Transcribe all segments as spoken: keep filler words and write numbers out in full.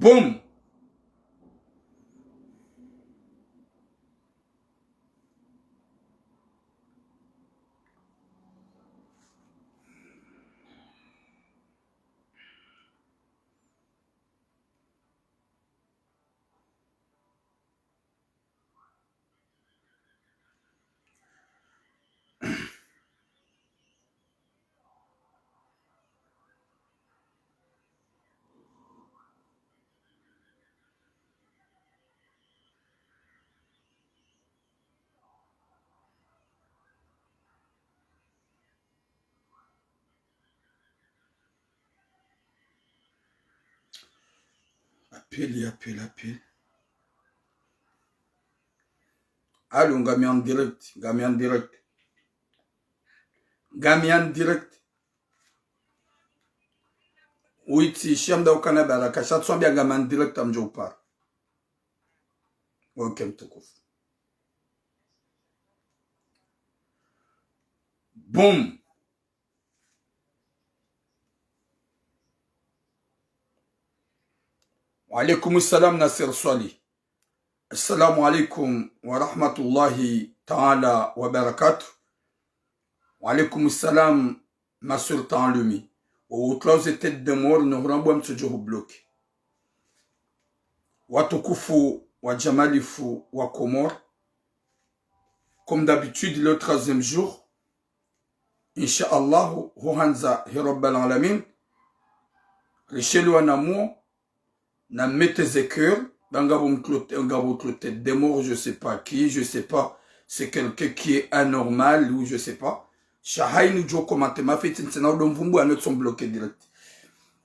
Boum. Appel, appel, appel. Allô, ngami en direct, ngami en direct. Ngami en direct. Witi, shamda ukana baraka, sha tswambia ngami en direct amdjo upara. Ok, mtukufu. Boum. Wa alaikum salam, Nasser Swali. Assalamu alaikum wa rahmatullahi ta'ala wa barakatuh. Wa alaikum salam, ma sœur Tanlumi. Wa utlaze tête de mort, no hurambwa mtsodjo hubloquer. Watukufu wa djamalifu wa Komori. Comme d'habitude, le troisième jour, Insha Allahu, ho handza he Rabbal Alamin, rishelewa na mwo, na mete ze cœur, ba ngapvo mtlo-, ngapvo tlo tête de mort, je sais pas qui, je sais pas, c'est quelqu'un qui est anormal ou je sais pas. Sha hayinu djo commenter mafitsi ntsina udo mvumbu ano tso mbloquer direct.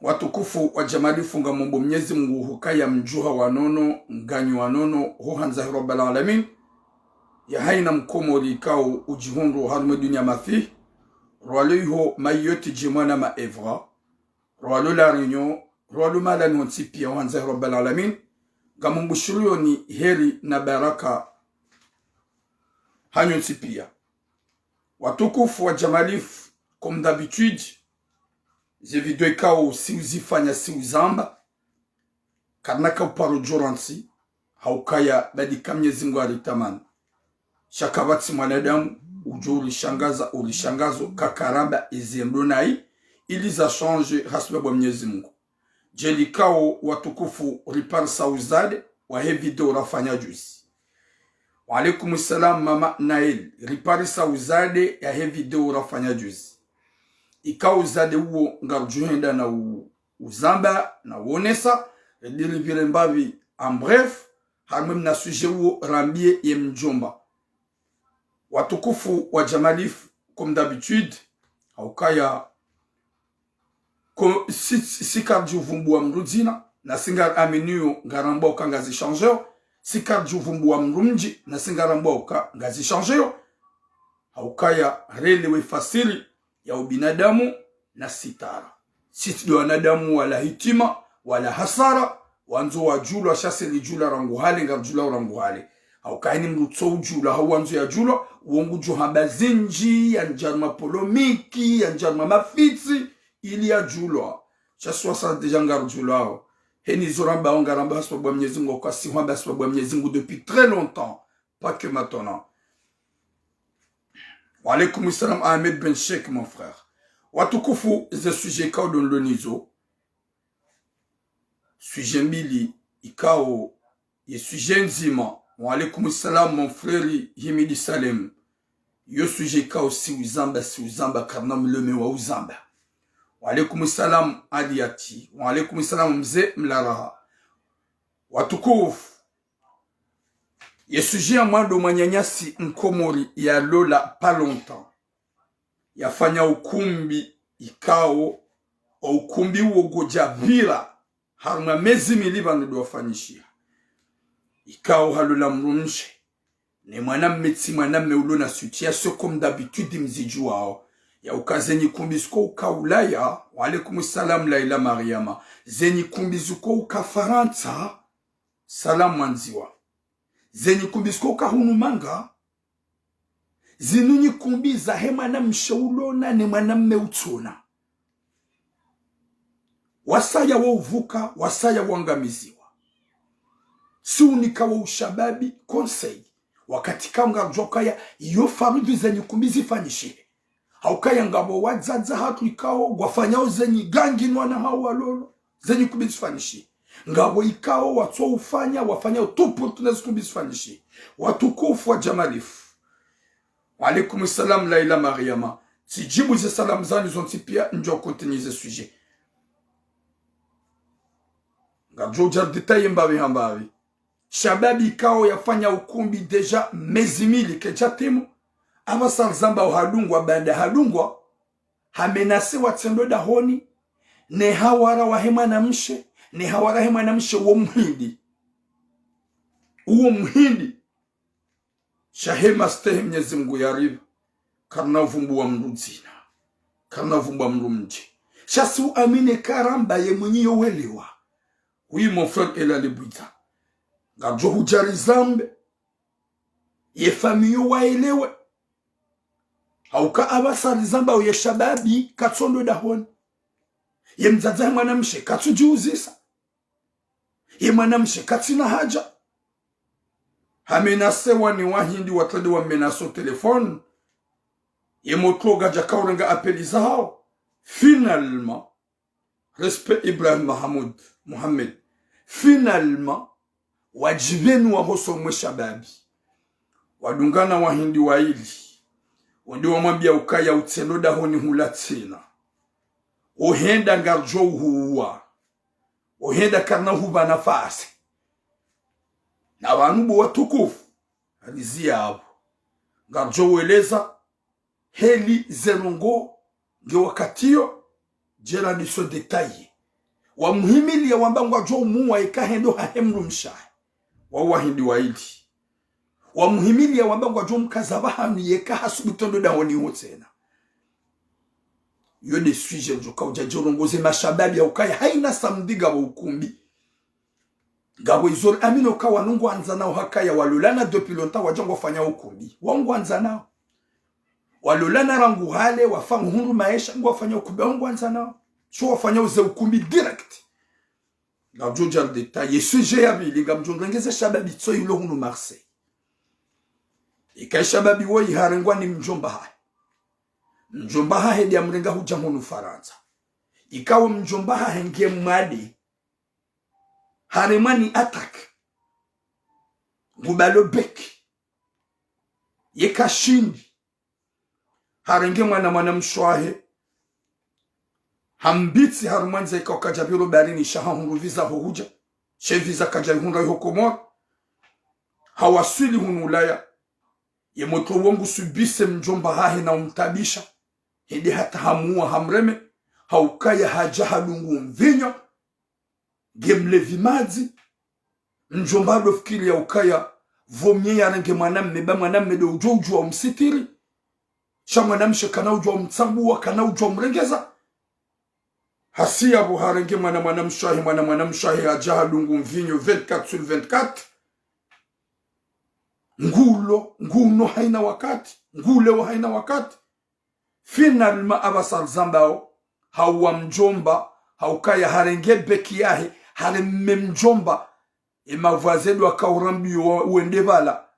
Watukufu wa djamalifu ngamombo Mnyezi Mungu hukaya mdjuha wa nono, nganyi wa nono, ho handza he Rabbal Alamin. Ya hayina mkomori ikao udjihundru harumwa dunia mafi, rwalo iho Mayotte djemwa na maevra, rwalo La Réunion, rwalo mahalani hontsi pia ho handza he Rabbal Alamin. Ngamumbushiriyoni heri na baraka hanyu ntsi pia. Watukufu wa djamalifu, comme d'habitude, ze video ikao si uzifanya si uzamba, karina ka uparo djorantsi, haukaya badika Mnyezi Mungu aritamani. Sha kapvatsi mwanadamu, udjo urishangaza, urishangazo, kakaramba, eze ndo nayi, ili za change, hasibabu ya Mnyezi Mungu. Djeli ikao watukufu riparisa uzade, wa he video rafanya juzi. Wa alaikum salam, mama Naël, riparisa uzade, ya he video rafanya juzi. Ikao uzade uwo ngarudjo henda na u-, uzamba, na uonesa, ridi ripvire mbapvi, en bref, harumwa mna sujet uwo rambie ye mdjomba. Watukufu wa djamalifu, comme d'habitude, haukaya, ko-, si, si, si karidjo uvumbua mdru dzina, na si ngari aminio ngarambao uka ngazi changeo, si karidjo uvumbua mdru mdji, na si ngarambao uka ngazi changeo, haukaya relewe fasiri ya ubinadamu na sitara. Sitsi ndo wanadamu wala hitima, wala hasara, wandzo wadjulwa, sha si ridjulwa rangu hale, ngarudjulwa rangu hale. Haukaya ni mdru tso udjulwa, hau wandzo yadjulwa, uwo ngudjo hamba zindji, yandjie harumwa polémique, yandjie harumwa mafitsi, ili yadjulwa. Sha si wasa déjà ngarudjulwao. Heni zo ramba, ngaramba hasibabu ya Mnyezi Mungu, kwa si hwamba hasibabu ya Mnyezi Mungu depuis très longtemps, pas que maintenant. Wa alaikum salam, Ahmed Ben Cheikh, mon frère. Watukufu, ze sujet ikao ndo nilo nizo. Sujet mbili ikao, ye sujet ndzima. Wa alaikum salam, mon frère Himidi Salem. Yo sujet ikao si uzamba, si uzamba, karina mlome wa uzamba. Wa alaikum salam, Aliyati. Wa alaikum salam, Mze Mlaraha. Watukufu, ye sujet ya mwando mwananyasi mkomori yalola pas longtemps. Yafanya ukumbi ikao, o ukumbi uwo ngodja pvira, harumwa mezi mili pvanu ndo wafanyishiha. Ikao halola mdrumshe, ne mwanamme tsi mwanamme ulo na situation comme d'habitude mzidjuwao. Ya uka zenyi kumbi zuko uka Ulaya, wa alaikum salam Laila Mariama. Zenyi kumbi zuko uka Farantsa, salam mwandziwa. Zenyi kumbi zuko uka hunu manga, zinu nyi kumbi zahe mwanamshe ulona ne mwanamme utsona. Wasaya wo uvuka, wasaya wangamiziwa. Si unika wo ushababi conseil. Wakati ikao ngaridjuwa ukaya iyo faradhwi zenyi kumbi zifanyishihe. Haukaya ngapvo wadzadze hatru ikao ngwafanyao zenyi gangi nwana hao walolo, zenyi kumbi zifanyishihe. Ngapvo ikao watso ufanya, wafanyao tout pour que zenyi kumbi zifanyishihe. Watukufu wa djamalifu. Wa alaikum salam Laila Mariama. Tsidjibu ze salamu zanyu zontsi pia, ndjo continuer ze sujet. Ngamdjo udja détailler mbapvi ha mbapvi. Shababi ikao yafanya ukumbi déjà mezi mili kayidja timu. Apvasa rizambao hadungwa, baanda hadungwa, hamenasiwa tsendo dahoni, ne hawara wahe mwanamshe, ne hawara he mwanamshe wo muhindi. Uwo muhindi. Sha he mastehi Mnyezi Mngu yaripva, karina uvumbuwa mndru dzina, karina uvumbuwa mndru mdji. Sha si uamini karamba ye mwinyi yo welewa. Oui, mon frère Elali Bwidza. Ngamdjo hudja rizambe, ye famille yo waelewe. Hauka apvasa rizambao ye shababi katsondo dahoni. Ye mdzadze he mwanamshe katsudjiuzisa. Ye mwanamshe katsina haja. Hamenasewa ni wahindi watrende wammenase o téléphone. Ye motro kadjaka urenga appel zahao. Finalement, respect Ibrahim Mahamoud Mohamed. Finalement, wadjipvenuwa ho somwe shababi. Wadungana wahindi waili. Wende wamwambia ukaya utsendo dahoni hula tsena. Ohenda ngaridjo uhuwa. Ohenda karina hupva nafasi. Na pvanu bo watukufu, halizi yapvo. Ngaridjo weleza heli ze ndrongoo nge wakati yo, djera ndiso détailler. Wamuhimiliya wamba ngwadjo umuwa eka hendo hahe mdrumshe wahe. Wao wahindi waili. Wamuhimiliya wamba ngwadjo mkaza pvahanu yeka hasubutu ndo dahoni ho tsena. Yo nde sujet ndjo kaudja djo rongoze mashababi ya ukaya haina samedi ngapvo ukumbi. Ngapvo izo ri amini uka wanu ngwandzanao hakaya walolana depuis longtemps wadja ngwafanya ukumbi. Wao ngwandzanao. Walolana rangu hale, wafa ngwahundru maesha, ngwafanya ukumbi, wao ngwandzanao. Sho wafanya uze ukumbi direct. Ngamdjo dja ri détailler. Sujet ya pvili, ngamdjo mrengeze shababi tso yulo hunu Marseille. Ika shababi woyi harengwa ni mdjomba hahe. Mdjomba hahe nde amrenga hudja hunu Farantsa. Ikao mdjomba hahe nge mwade. Haremwa ni attaque. Ngubalo beki. Ye kashindi. Harenge mwana mwanamshe wahe. Hambitsi harumwa ndzia ikao kadja pviro baharini sha hahundru visa ho hudja. She visa kadja ihundra iho Komori. Hawaswili hunu Ulaya. Ye motro wo ngusubise mdjomba hahe na umtabisha. Hende hata hamuwa hamreme. Haukaya hadja hadungu mvinyo. Nge mlevi madzi. Mdjomba ndo fikiri ya ukaya pvo mye yarenge mwanamme, ba mwanamme ndo udjo udjuwa umsitiri. Sha mwanamshe kana udjuwa umtsambuwa, kana udjuwa umrengeza. Hasi yapvo harenge mwana mwanamshe wahe, mwana mwanamshe wahe hadja hadungu mvinyo vingt-quatre sur vingt-quatre. Ngulo, nguno haina wakati, nguleo haina wakati. Finalement, apvasa rizambao, hauwa mdjomba, haukaya harenge beki yahe, hareme mdjomba, e mavwaze ndo akaurambiyo wa-, wende pvala.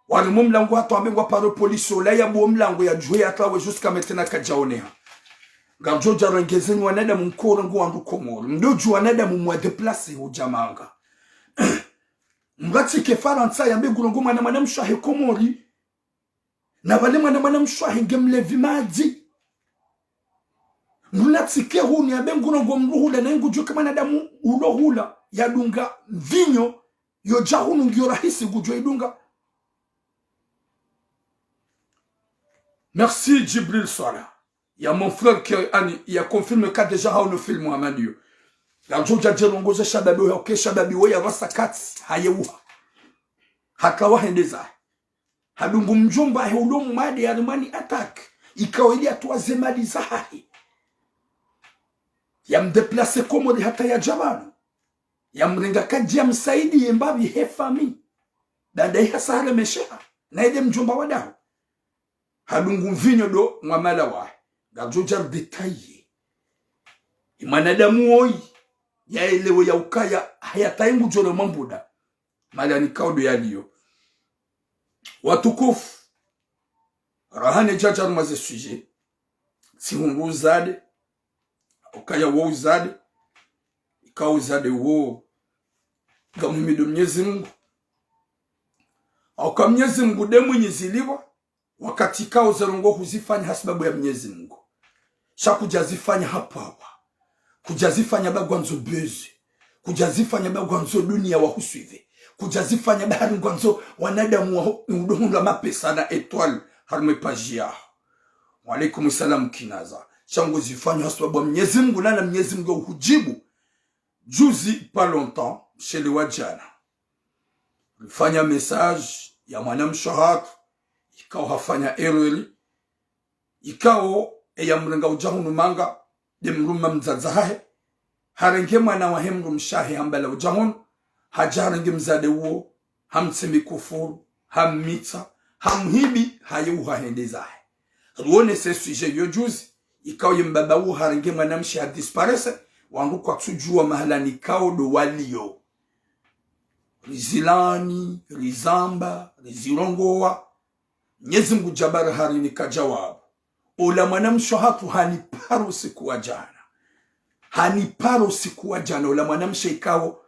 Wareme o mlango hata wambe ngwaparo polisi, ola yabuwa o mlango yadjuhe yatrawe jusqu'à maintenant kadjaoneha. Ngamdjo dja rengeze nyi wanadamu mkorongo wandru Komori. Mdodju wanadamu mwa déplacer hudja manga. Mratsike Farantsa yambe ngurongo mwana mwanamshe wahe Komori. Na pvale mwana mwanamshe wahe nge mlevi madzi. Mnatsike hunu yambe ngurongo mdru hula na ngudjuwa ka mwanadamu ulo hula yadunga mvinyo yodja hunu ngiyo rahisi ngudjo idunga. Merci Djibril Swala. Ya mon frère qui, ani, ya confirme ka déjà haono film wa Madio. Ngamdjo dja dje rongoze shababi woyi, ok, shababi woyi ya pvasa katsi, hayeuha. Haka wahendeza. Hadungu mdjomba hahe ulo mwade harumwa ni attaque. Ikao ili yatowe ze mali zahahe. Yamdéplacer Komori hata yadja pvanu. Yamrenga kadji yamsaidiye mbapvi he famille. Baanda ihasa haremesheha. Na ede mdjomba wa daho. Hadungu mvinyo ndo mwamala wahe. Ngamdjo dja détailler. Mwanadamu woyi yaelewe ya ukaya haya taingu djole mambuda. Mahala nikao ndo yaliyo. Watukufu, raha ne djadja harumwa ze sujet, tsihundru uzade, ukaya wo uzade, ikao uzade wo, ngamhimidio Mnyezi Mungu. Hauka Mnyezi Mungu nde mwinyi zilipva, wakati ikao ze ndrongoo huzifanya ha sababu ya Mnyezi Mungu. Sha kudjazifanya ha pvapvwa. Kudjazifanya ba ngwandzo buzz. Kudjazifanya ba ngwandzo dunia wahuswive. Kudjazifanya ba hari ngwandzo wanadamu waho-, udohundra mapesa na étoile harumwa ye page yaho. Wa alaikum salam Kinaza. Sha ngozifanya ha sababu ya Mnyezi Mungu, na na Mnyezi Mungu uhudjibu. Juzi, pas longtemps, mshele wa djana, rifanya message ya mwanamshe hatru, ikao hafanya erreur, ikao eya mrenga udja hunu manga, nde mrume mdzadze hahe, harenge mwana wahe mdrumshe hahe hambala udja hunu, hadja harenge mzade uwo, hamtsemi kufuru, hammitsa, hamhibi, haye uha hende zahe. Riwone se sujet yo juzi, ikao ye mbaba uwo harenge mwanamshe ha disparaître, wandru kwatsudjuwa mahala nikao ndo waliyo. Rizilani, rizamba, rizirongowa. Mnyezi Mungu Jabari harinika djawabu. Ola mwanamshe hatru hanipara usiku wa djana. Hanipara usiku wa djana, ola mwanamshe ikao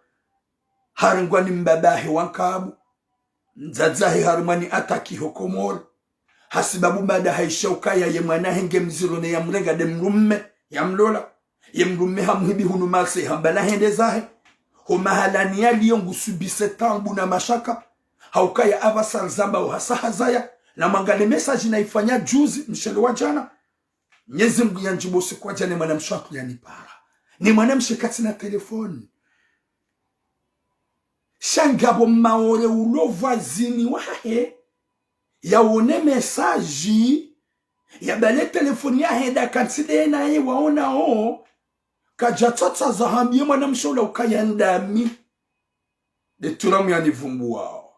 harengwa ni mbaba hahe wa nkabu. Mdzadze hahe harumwa ni attaque ho Komori. Ha sababu baada haisha ukaya ye mwana hahe nge mdziro ne ya mrenga nde mrume, ya mlola. Ye mrume hamhibi hunu Marseille hambala hende zahe. Ho mahalani yaliyo ngu subissé taabu na mashaka. Haukaya apvasa rizamba uhasa hazaya. Na mwangalie message naifanya juzi, mshele wa djana. Mnyezi Mungu yandjibu usiku wa djana ye mwanamshe hatru yanipara. Ni mwanamshe katsina telefoni. Sha ngapvo Maore ulo voisine wahe, yawone message, yabale telefoni yahe nda kantsi nde naye waonao, kadja tsotsa za hambiye mwanamshe ula ukaya ndami. Nde Turamu yanivumbuwao.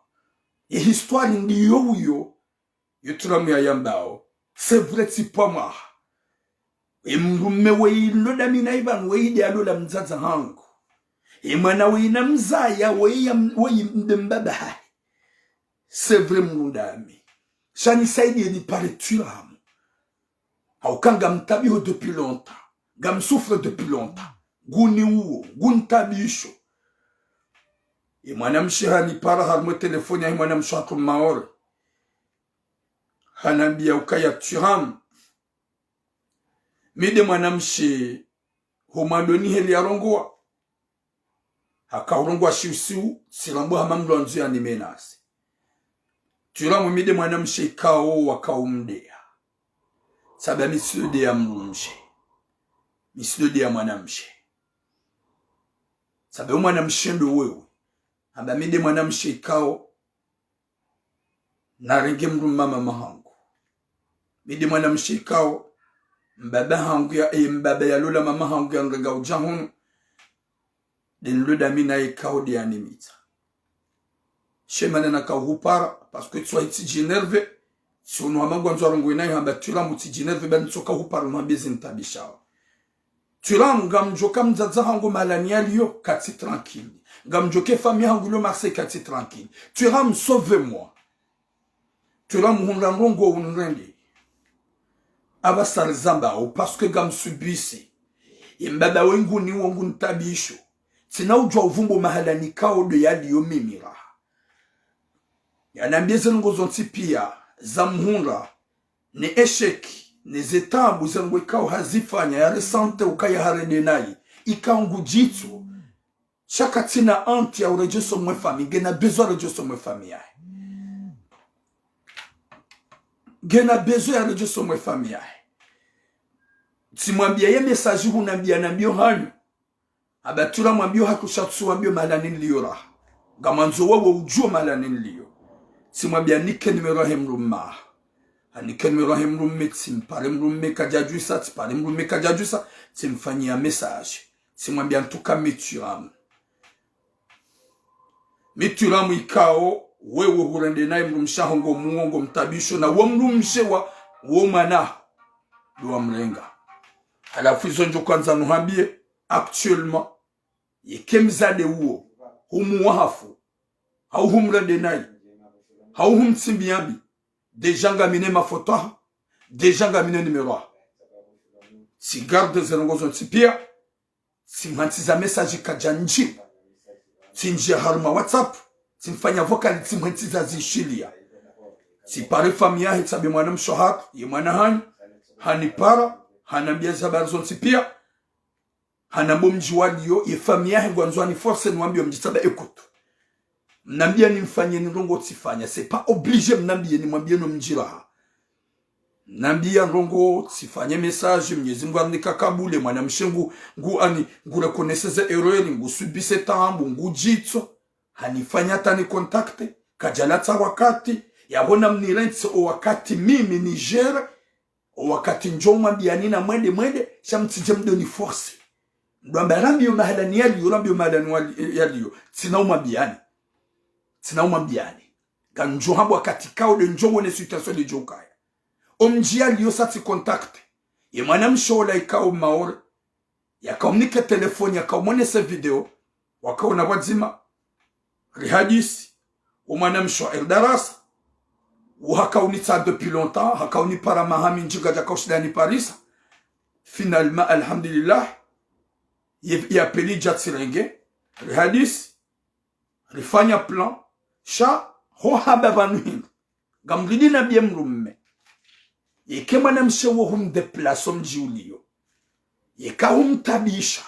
Ye histoire ndiyo uyo, yo Turamu yayambao. C'est vrai, tsi pvwa mwaha. Ye mrume weyi nlo ndami na ipvanu weyi nde yalola mdzadze hangu. Ye mwana weyi namzaya weyi ya m-, weyi nde mbaba hahe. C'est vrai mlo ndami. Sha nisaidiye nipare Turamu. Hauka ngamtabiho depuis longtemps. Ngam souffre depuis longtemps. Nguni uwo, nguntabisho. Ye mwanamshe hanipara harumwa ye telefoni yahe mwanamshe hatru Maore. Hanambiya ukaya Turamu. Mi nde mwanamshe ho mwando ni heli yarongowa. Haka urongowa shiusiu, tsirambo hama mlo andzo yanimenacé. Turamu mi nde mwanamshe ikao wakaumdeya. Tsamba mi tsi ndo ndeya mdrumshe. Mi tsi ndo ndeya mwanamshe. Tsamba mwanamshe ndo wewe. Hamba mi nde mwanamshe ikao narenge mdrume mama hangu. Mi nde mwanamshe ikao, mbaba hangu ya, eh, mbaba yalola mama hangu yanirenga udja hunu. Nde nlo ndami naye ikao nde yanimitsa. She mana naka uhupara, parce que tswahi tsidji énervé, tsi unu hama ngwandzo arongowe naye hamba Turamu tsidji énervé, ba nitsoka uhupara, mwambiye zinitabishao. Turamu, ngamdjoka mdzadze hangu mahalani yaliyo, katsi tranquille. Ngamdjoka ye famille hangu ilo Marseille, katsi tranquille. Turamu, sauve-moi. Turamu, hundra ndrongoo unirende. Apvasa rizambao, parce que ngam subissé. Ye mbaba weyi nguni uwo nguntabisho. Tsina udjuwa uvumbuwa mahalani ikao ndo yaliyo mimi raha. Yanambiye ze ndrongoo zontsi piya, zamhundra. Ne échec, ne ze taabu ze ndrongoo ikao hazifanya, ya ressentir ukaya harende nayi, ikao ngudjitso. Sha katsina honte ya uredjesa omwe famille, ngena besoin ya uredjesa omwe famille yahe. Ngena besoin ya uredjesa omwe famille yahe. Tsimwambiya ye message hunambiya nambiyo hanyu. Hamba Turamu mwambiyo hatru sha tsuwambiyo mahalani niliyo raha. Ngamwandzo wewe udjuwe mahalani niliyo. Tsimwambiya nike numéro yahe mdrume. Hanike numéro yahe mdrume, tsimpare mdrume kadjadjusa, tsipare mdrume kadjadjusa, tsimfanyiya message. Tsimwambiya ntuka mi Turamu. Mi Turamu ikao, wewe hurende naye mdrumshe haho ngomuwo ngomtabisho na wo mdrumshe wa, wo mwana haho. Ndo wamrenga. Halafu izo ndjo kwandza nuhambiye, actuellement, yeka mdzadze uwo, humuwahafu, hau humrende nayi, hau humtsimbiya mbi, déjà ngamina mafoto yaho, déjà ngamina numéro yaho. Tsigarde ze ndrongoo zontsi piya, tsimhantsiza message kadjanjibu. Tsindjiya harumwa WhatsApp, tsimfanya vocal, tsimhantsiza zishiliya. Tsipare famiyi yahe, tsambe mwanamshe hatru, ye mwana hanyu, hanipara, hanambiya ze habari zontsi piya. Hanambiya omdji waliyo, ye famiyi yahe ngwandzo waniforce niwambiye omdji, tsambe écoute. Mnambiya nimfanye ni ndrongoo tsifanya. C'est pas obligé mnambiye nimwambiye no mdji raha. Mnambiya ndrongoo tsifanya, message, Mnyezi Mungu amnika kabule, mwanamshe ngu, ngu ani, ngu reconnaître ze erreur, ngu subir ze taabu, ngudjitso. Hanifanya hata ni contacter, kadjalatsa wakati, yahona mnirentsi o wakati mimi nigère, o wakati ndjo mwambiyani na mwende mwende, sha mtsidje mdo niforce. Ndo amba rambiyo mahala ni yaliyo, rambiyo mahala ni wali-, yaliyo. Tsina umwambiyani. Tsina umwambiyani. Ngamdjo hamba wakati kao nde ndjo wone situation nde djo ukaya. Omdji yaliyo sa tsicontacter. Ye mwanamshe ola ikao Maore, yakaumnike telefoni, yakaumonese video, wakaona pvwadzima, rihadisi, omwanamshe wa Eldarasa, wo hakaunitsaha depuis longtemps, hakaunipara maha mindji ngadjakaushindani parisa. Finalement, alhamdulillah, ye, ye appel idja tsirenge, rihadisi, rifanya plan, sha ho hamba pvanu hindri. Ngamridi nambiye mdrume. Yeka mwanamshe wo humdéplacer omdji uliyo. Yeka humtabisha.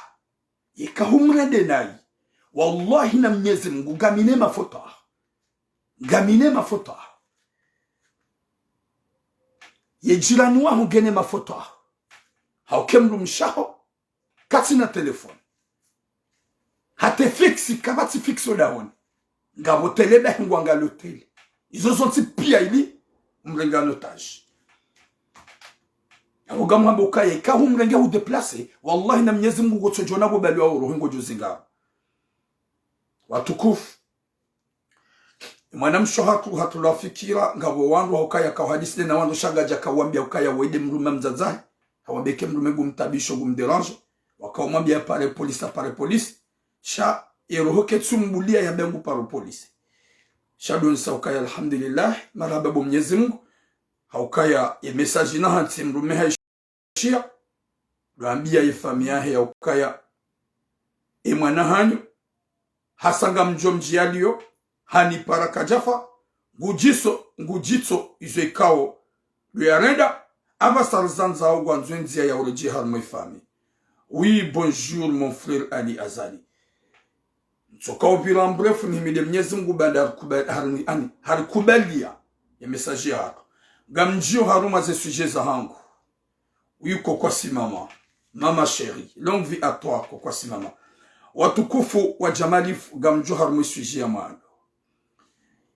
Yeka humrende nayi. Wallahi na Mnyezi Mungu, ngamina mafoto yaho. Ngamina mafoto yaho. Ye jirani waho ngena mafoto yaho. Hauka emdrumshe waho katsina telefoni. Hata fixe, kapvatsi fixe odahoni. Ngapvo télé bahi ngwangalio télé. Izo zontsi piya ili mrenge en otage. Yapvo ngamwambo ukaya, yeka humrenge hudéplacer, wallahi na Mnyezi Mungu ngotsodjo ona pvo baliwa oro, ngodjo zingara. Watukufu. Mwanamshe hatru, hatru la fikira, ngapvo wandru hauka yakauhadisi nde na wandru sha ngadjakauwambiya ukaya wo nde mdrume mdzadze wahe, hawambiya eka mdrume ngumtabisho, ngumdérange, wakaumwambiya yapare police, yapare police, sha ye roho ketsu mbuliya yambe nguparo police. Sha ndo nisa ukaya alhamdulillah, marahaba bo Mnyezi Mungu, haukaya ye message nahantsi mdrume hayi shiya, ndo ambiya ye famiyi yahe ya ukaya, e mwana hanyu, hasa ngamdjo mdji yaliyo, hanipara kadjafa, ngudjitso, ngudjitso izo ikao ndo yarenda, apvasa rizandzao ngwandzo ndziya ya uredjeyi harumwa e famiyi. Oui, bonjour, mon frère Ali Azali. Ntsoka upvira mrefu nihimidie Mnyezi Mungu baanda harikuba-, hari-, ani, harikubaliya ye message yahatru. Ngamdjiyo harumwa ze sujet zahangu. Oui, Kokwa Simama. Mama chérie, longue vie à toi, Kokwa Simama. Watukufu wa Jamalifu, ngamdjo harumwa e sujet ya mwando.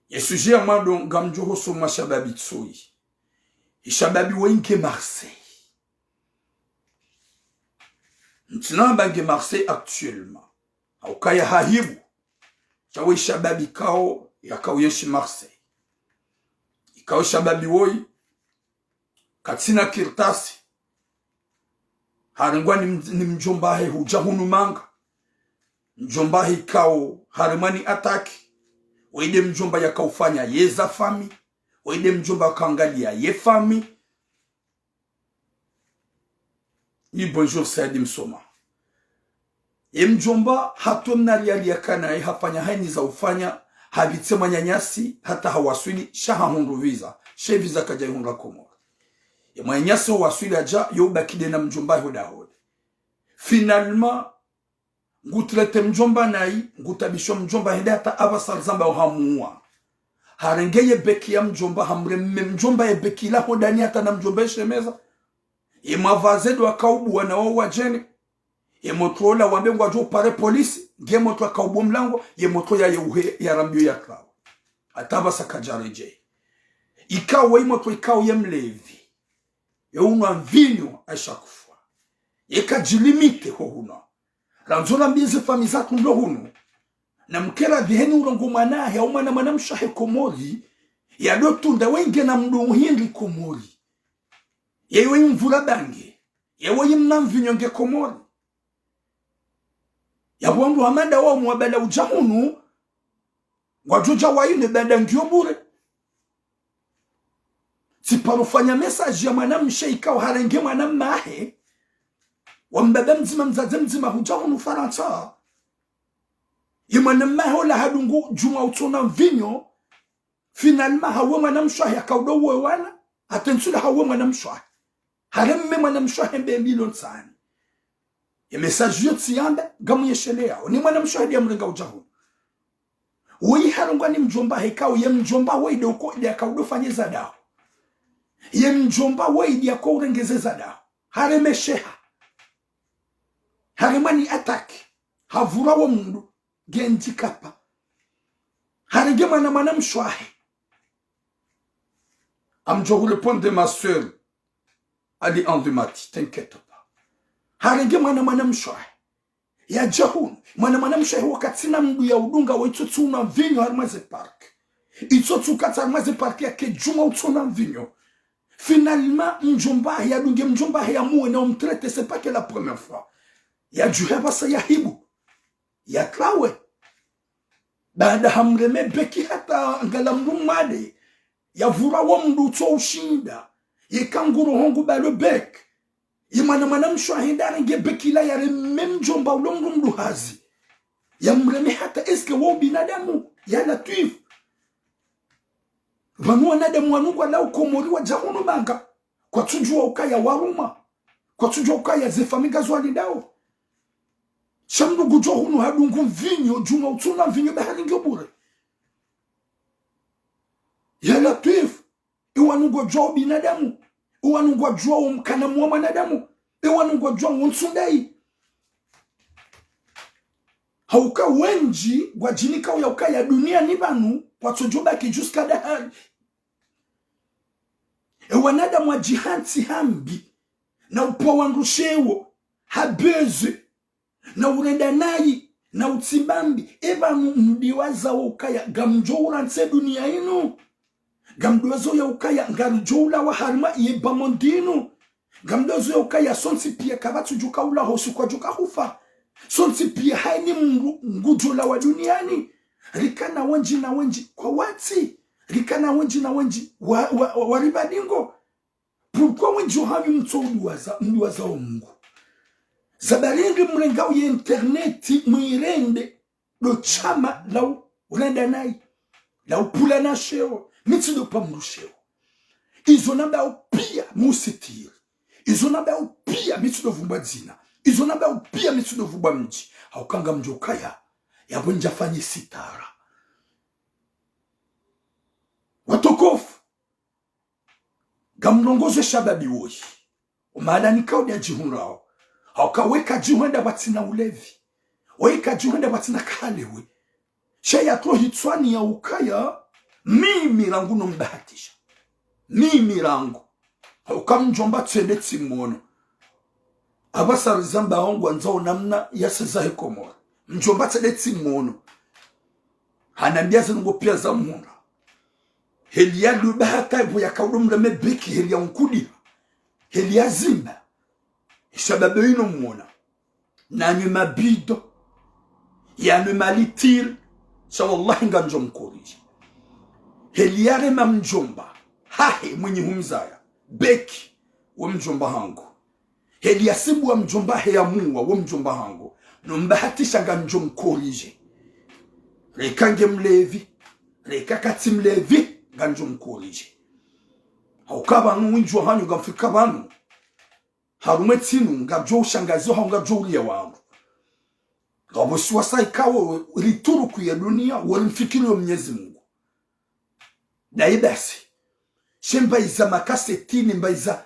Ye sujet ya mwando ngamdjo husu mwa shababi tsoyi. Ye shababi woyi nge Marseille. Ntsina hamba nge Marseille actuellement. Haukaya hahibu. Sha woyi shababi ikao, yakao yenshi Marseille. Ikao shababi woyi, katsina kartasi. Harengwa ni mdj-, ni mdjomba hahe hudja hunu manga. Mdjomba hahe ikao haremwa ni attaque. Woyi nde mdjomba yakaufanya yeza famiyi. Woyi nde mdjomba yakaangaliya ye famiyi. Oui, bonjour, Saidi Msoma. Ye mdjomba hatru mna riali yakanayi, hafanya hayina za ufanya, hapvitse mwananyasi, hata hawaswili, sha hahundru visa. She visa kadjaihundra Komori. Ye mwananyasi hawaswili hadja, yo ubaki nde na mdjomba hodahoni. Finalement, ngutraité mdjomba nayi, ngutabisho mdjomba hende hata apvasa rizamba uhamuwa. Harenge ye beki ya mdjomba, hamreme mdjomba ye beki la hodahoni hata na mdjomba yeshemeza. Ye mavazi ndo yakaubuwa na wao wadjeni. Ye motro ola wambe ngwadjo upare police, nge motro yakaubuwa mlango, ye motro yaye uhe yarambiyo yatrawa. Hata apvasa kadjaredjeyi. Ikao ye motro ikao ye mlevi. Ye unwa mvinyo à chaque fois. Ye kadjilimite ho hunwa. Randzo rambiye ze famiyi zahatru ndo hunu. Na mkera dhiheni urongoa mwana hahe, au mwana, mwanamshe hahe Komori. Yado tunda woyi nge na mdru hindri Komori. Ye woyi mvura bange. Ye woyi mna mvinyo nge Komori. Yapvo wandru hama nda wao mwabala udja hunu, ngwadjo dja wayine banda ngiyo bure. Tsiparo fanya message ya mwanamshe ikao harenge mwana mmahe, wa mbaba mdzima, mdzadze mdzima, hudja hunu Farantsa. Ye mwana mmahe ola hadungu djumwa utsona mvinyo, finalement hauwe mwanamshe wahe, akaudo uwe wana, hata ntsula hauwe mwanamshe wahe. Hareme mwanamshe wahe mbe mbilo ntsani. Ye message yo tsiyamba, ngamuyesheleyao. Ni mwanamshe wahe ndiya mrenga udja hunu. Woyi harengwa ni mdjomba wahe ikao, ye mdjomba woyi nde uko, nde akaudo fanye za daho. Ye mdjomba woyi nde ako urengeze za daho. Haremesheha. Haremwa ni attaque. Havurwa wo mndru. Nge handicapé. Harenge mwana, mwanamshe wahe. Ngamdjo hu répondre ma sœur. Ali Andimati, t'inquiète pas. Harenge mwana, mwanamshe wahe. Yadja hunu. Mwana, mwanamshe wahe wakati na mndru ya udunga wa itsotsi unwa mvinyo harimwa ze parc. Itsotsi ukatsi harimwa ze parc yake djumwa utsona mvinyo. Finalement, mdjomba wahe yadunge mdjomba wahe yamuwe na umtraité, c'est pas que la première fois. Yadjuhe pvasa yahibu. Yatrawe. Baada hamreme beki hata ngala mndru mwade. Yavurwa wo mndru utso ushinda. Yeka nguro hongu balo beki. Ye mwana, mwanamshe wahe nda harenge beki la yareme mdjomba ulo mndru mndru hazi. Yamreme hata, est-ce que wo ubinadamu? Ya Latwif. Pvanu wanadamu wanu ngwalawao Komori wadja hunu manga. Kwatsudjua ukaya waruma. Kwatsudjua ukaya ze famiyi ngazo walindao. Sha mndru ngudjo hunu hadungu mvinyo, djumwa utsona mvinyo, bahari ngiyo bure. Ya Latwif, iwanu ngwadjua ubinadamu, iwanu ngwadjua umkanamu wa mwanadamu, iwanu ngwadjua wo ntsundayi. Hauka wendji ngwadjinikao ya ukaya duniani pvanu, kwatsodjo baki jusqu'à dahari. E wanadamu wadjihantsi hambi, na upva wandru sheo, ha buzz, na urenda nayi, na utsimba mbi, e pvanu mdiwaza wo ukaya, ngamdjo urantse dunia inu, ngamdiwaza ya ukaya, ngaridjo ulawa harimwa ye bas-monde inu, ngamdiwaza ya ukaya, sontsi piya kapvatsi djuka ula hosi kwadjuka hufa, sontsi piya hayini mndru ngudjo lawa duniani, rikana wendji na wendji kwa watsi, rikana wendji na wendji wa, wa, wa, wari pvadingo. Pourquoi wendji wahanyu mtso udiwaza, mdiwaza wo Mungu? Zabari nge mrengao ye internet mwirende ndo shama la u-, urenda nayi, la upvulana sheo, mi tsindo pva mndru sheo. Izo nambao piya musitiri. Izo nambao piya mi tsindo vumbwa dzina. Izo nambao piya mi tsindo vumbwa mdji. Hauka ngamdjo ukaya, yapvo ndjafanye sitara. Watukufu. Ngamlongozo shababi woyi. Omahala nikao nde yadjihundrao. Hauka we kadjihwenda pvatsina ulevi. We kadjihwenda pvatsina kahalewe. Sha yatro hitswani ya ukaya, mimi rangu no mbahatisha. Mimi rangu. Hauka mdjomba tsende tsimwono. Apvasa rizamba ngwandzao namna ya seza he Komori. Mdjomba tsende tsimwono. Hanambia zinu ngo piya za mhundra. Heli ya luba hata ipvo yakaudo mreme beki, heli ya unkudiha. Heli ya zimba. Shababi inu mwona. Nanywe mabido. Yanwe malitiri. Sha wallahi ngamdjo mkorije. Heli yarema mdjomba hahe mwenyi humzaya. Beki. We mdjomba hangu. Heli yasibuwa mdjomba hahe yamuwa, we mdjomba hangu. No mbahatisha ngamdjo mkorije. Reka nge mlevi, reka katsi mlevi, ngamdjo mkorije. Hauka pvanu wendji wahanyu ngamfikao pvanu. Harumwa ye ntsi inu, ngamdjo ushangazi hau ngamdjo uliya wandru. Ngapvo siwasa ikao rituruku ye dunia, wori mfikiri yo Mwenyezi Mungu. Dayi basi. She mbayi za makaseti, ne mbayi za,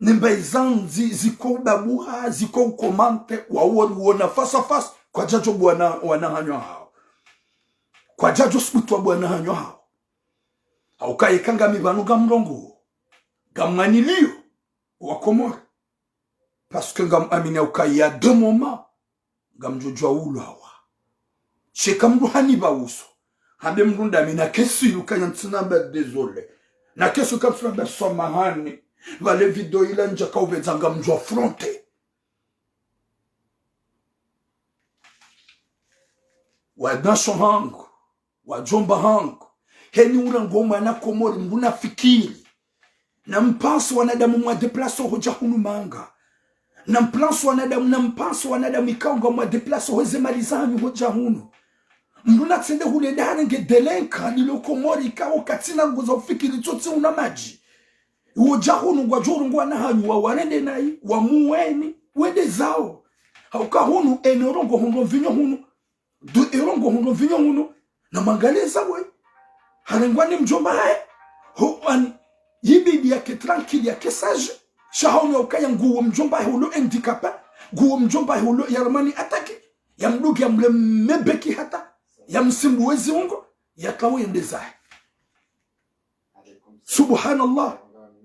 ne mbayi za ndzi, ziko ubabuha, ziko ukomante, wao wori wona face à face, kwadjadjo bwana wana hanyu hao. Kwadjadjo subutu wa bwana hanyu hao. Hauka yeka ngami pvanu ngamlongo. Ngamwaniliyo. Wa Komori. Parce que ngam amini ukaya de moment, ngamdjo djuwa ulawa. Sheka mndru hanipva uso. Hambe mndru ndami na kesilu kanya ntsina mba désolé. Na kesilu kanya ntsina mba samahani. Pvale video ila ndjaka upvedza ngamdjo affronter. Wanasho hangu, wadjomba hangu, heni urengo mwana Komori, mndru nafikiri. Nampvanse wanadamu mwadéplacé hodja hunu manga. Nampvanse wanadamu, nampvanse wanadamu ikao ngamwadéplacé hweze mali zanyu hodja hunu. Mndru natsende hule dahara nge délinquant lilo Komori ikao katsina nguvu za ufikiri tsotsi una madji. Wodja hunu ngwadjo urengo wana hanyu wawarende nayi, wamuweni, wende zawo. Hauka hunu, ene urongoa hundru mvinyo hunu, deux euros ngo hundru mvinyo hunu, na mwangalie zawe. Harengwa ni mdjomba hahe. Ho, ani, yibidi yake tranquille, yake sage. Sha haono ukaya nguwo mdjomba hahe ulo handicapé, nguwo mdjomba hahe ulo yaremwa ni attaque, yamdunge yamreme beki hata, yamsimbuwe ziungo, yakawo yende zahe. Subhanallah.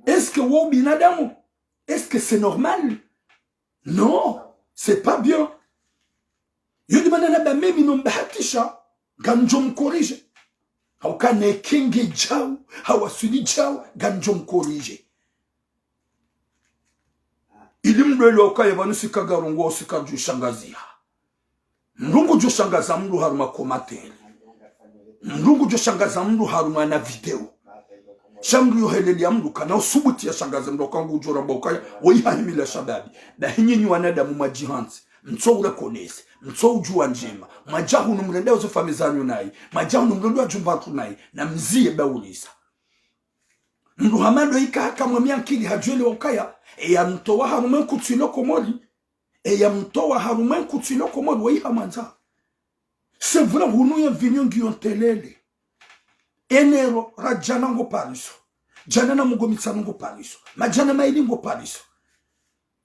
Est-ce que wo binadamu? Est-ce que c'est normal? Non, c'est pas bien. Yo de mana namba mimi nombahatisha, ngamdjo mcorriger. Hauka neke ngedjao, hawaswili djao, ngamdjo mcorriger. Ili mndru elewe ukaya pvanu sika ngarongoao sika djushangaziha. Mndru ngudjoshangaza mndru harumwa commentaire. Mndru ngudjoshangaza mndru harumwa na vidéo. Sha mndru yohelelea mndru kana usubuti yashangaze mndru hauka ngudjoramba ukaya, woyi hahimila shababi. Bahi nyinyi wanadamu mwadjihantsi, mtso ureconnaître, mtso udjua ndjema. Mwadja hunu mrende oze famille zanyu nayi. Mwadja hunu mrende wadjomba hatru nayi. Namzie baulisa. Mndru hama ndo ika haka mwamia nkili hadjwelewa ukaya, eyamtowa harumwa nkutsi ilo Komori. Eyamtowa harumwa nkutsi ilo Komori woyi hamwandza. C'est vrai, hunu ye mvinyo ngiyo ntelele. Enero, radjana ngo pariso. Djana na mengo mitsanu ngo pariso. Madjana mayili ngo pariso.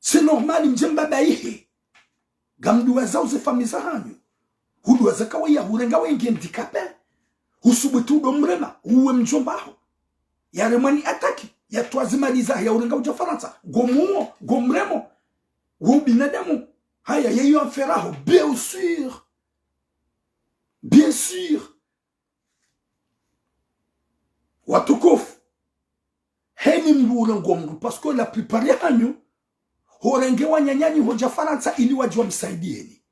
C'est normal, mdje mbaba ihe. Ngamdjuwazao ze famille zahanyu. Hudjuwaza ukaya hurenga wenge handicapé. Husubuti udo mrema, uwe mdjomba haho. Yaremwa ni attaque, yatowa ze mali zahe, yaurenga udja Farantsa. Ngomuwo, ngomremo. Wo binadamu. Haya, yeyo affaire yaho, bien sûr. Bien sûr. Watukufu. Heni mndru urengo mndru, parce que la plupart yahanyu, horenge wananyanyu hodja Farantsa ili wadje wamsaidieni.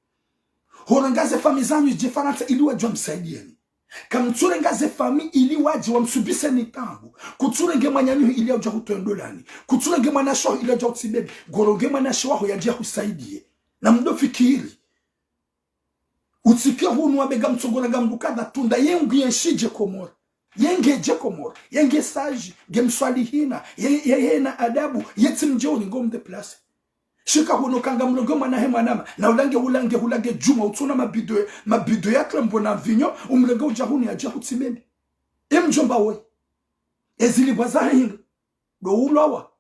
Horenga ze famille zanyu zidje Farantsa ili wadje wamsaidieni. Kamtsurenga ze famille ili wadje wamsubiseni taabu. Kutsurenge mwananyaho ili yaudja hutowe ndolani. Kutsurenge mwanashe waho ili yaudja hutsibebi. Ngorenge mwanashe waho yadje yahusaidie. Namdo fikiri. Utsike hunu wambe ngamtsongolea mndru kadha tunda ye ngu yenshidje Komori. Ye ngedje Komori. Ye nge sage, nge mswalihina, ye, ye, ye na adabu, ye tsi mdjeuri ngo mdéplacé. Shika hunu ka ngamrenge mwana he mwanama, na ulange, ulange, ulange djumwa, utsuna mabido, mabido ya tlembo na mvinyo, umrenge udja hunu yadje hutsimeni. E mdjomba woyi. Ezilipvwa zahe hindru, ndo ulwawa.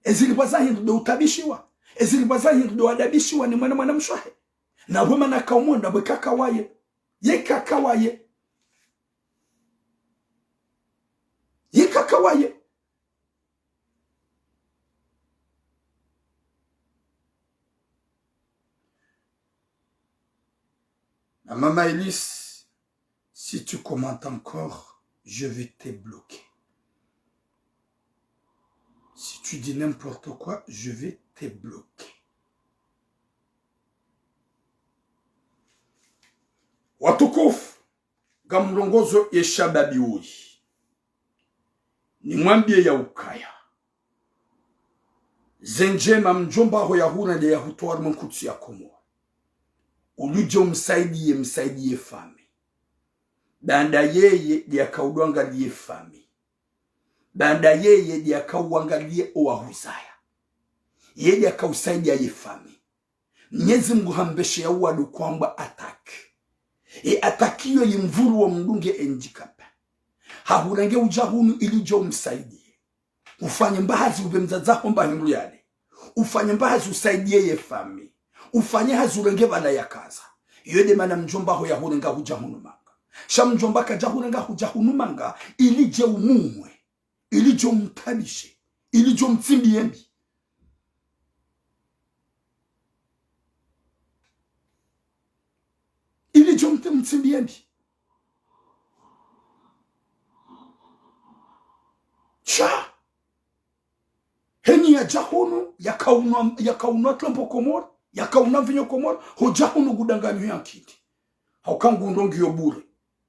Ezilipvwa zahe hindru ndo utabishiwa. Ezilipvwa zahe hindru ndo adabishiwa ni mwana, mwana mshe wahe. Na bwe mana kaumonda bwe kaka waye. Ye kaka waye. Ye kaka waye. Na Mama Elise, si tu commentes encore, je vais te bloquer. Si tu dis n'importe quoi, je vais te bloquer. Watukufu, ngamrongozo ye shababi woyi. Nimwambie ya ukaya. Ze ndjema mdjomba haho yahurende yahutowa harumwa nkutsi ya Komori. Ulidje umsaidiye, msaidiye famille. Baanda yeye ndiye yakaudjwangaliye famille. Baanda yeye ndiye yakauwangaliye owahuzaya. Yeye ndiye yakausaidiya ye famille. Mnyezi Mngu hambeshe ya uwadu kwambwa attaque. E attaque iyo yimvuru wa mdunge handicapé. Hahurenge udja hunu ili udje umsaidiye. Ufanye mbahazi upve mdzadze haho mba hindru yale. Ufanye mbahazi usaidiye ye famille. Ufanye hazi urenge pvala yakaza. Iyo nde mana mdjomba haho yahurenga hudja hunu manga. Sha mdjomba kadja hurenga hudja hunu manga, ili udje umumwe. Ili udje umtabishe. Ili udje umtsimbiye mbi. Ili udje umte-, umtsimbiye mbi. Sha. Heni yadja hunu, yakaunwa, yakaunwa tlembo Komori, yakaunwa mvinyo Komori, hodja hunu ngudanganyo ya nkiti. Hauka ngundrongo yo bure.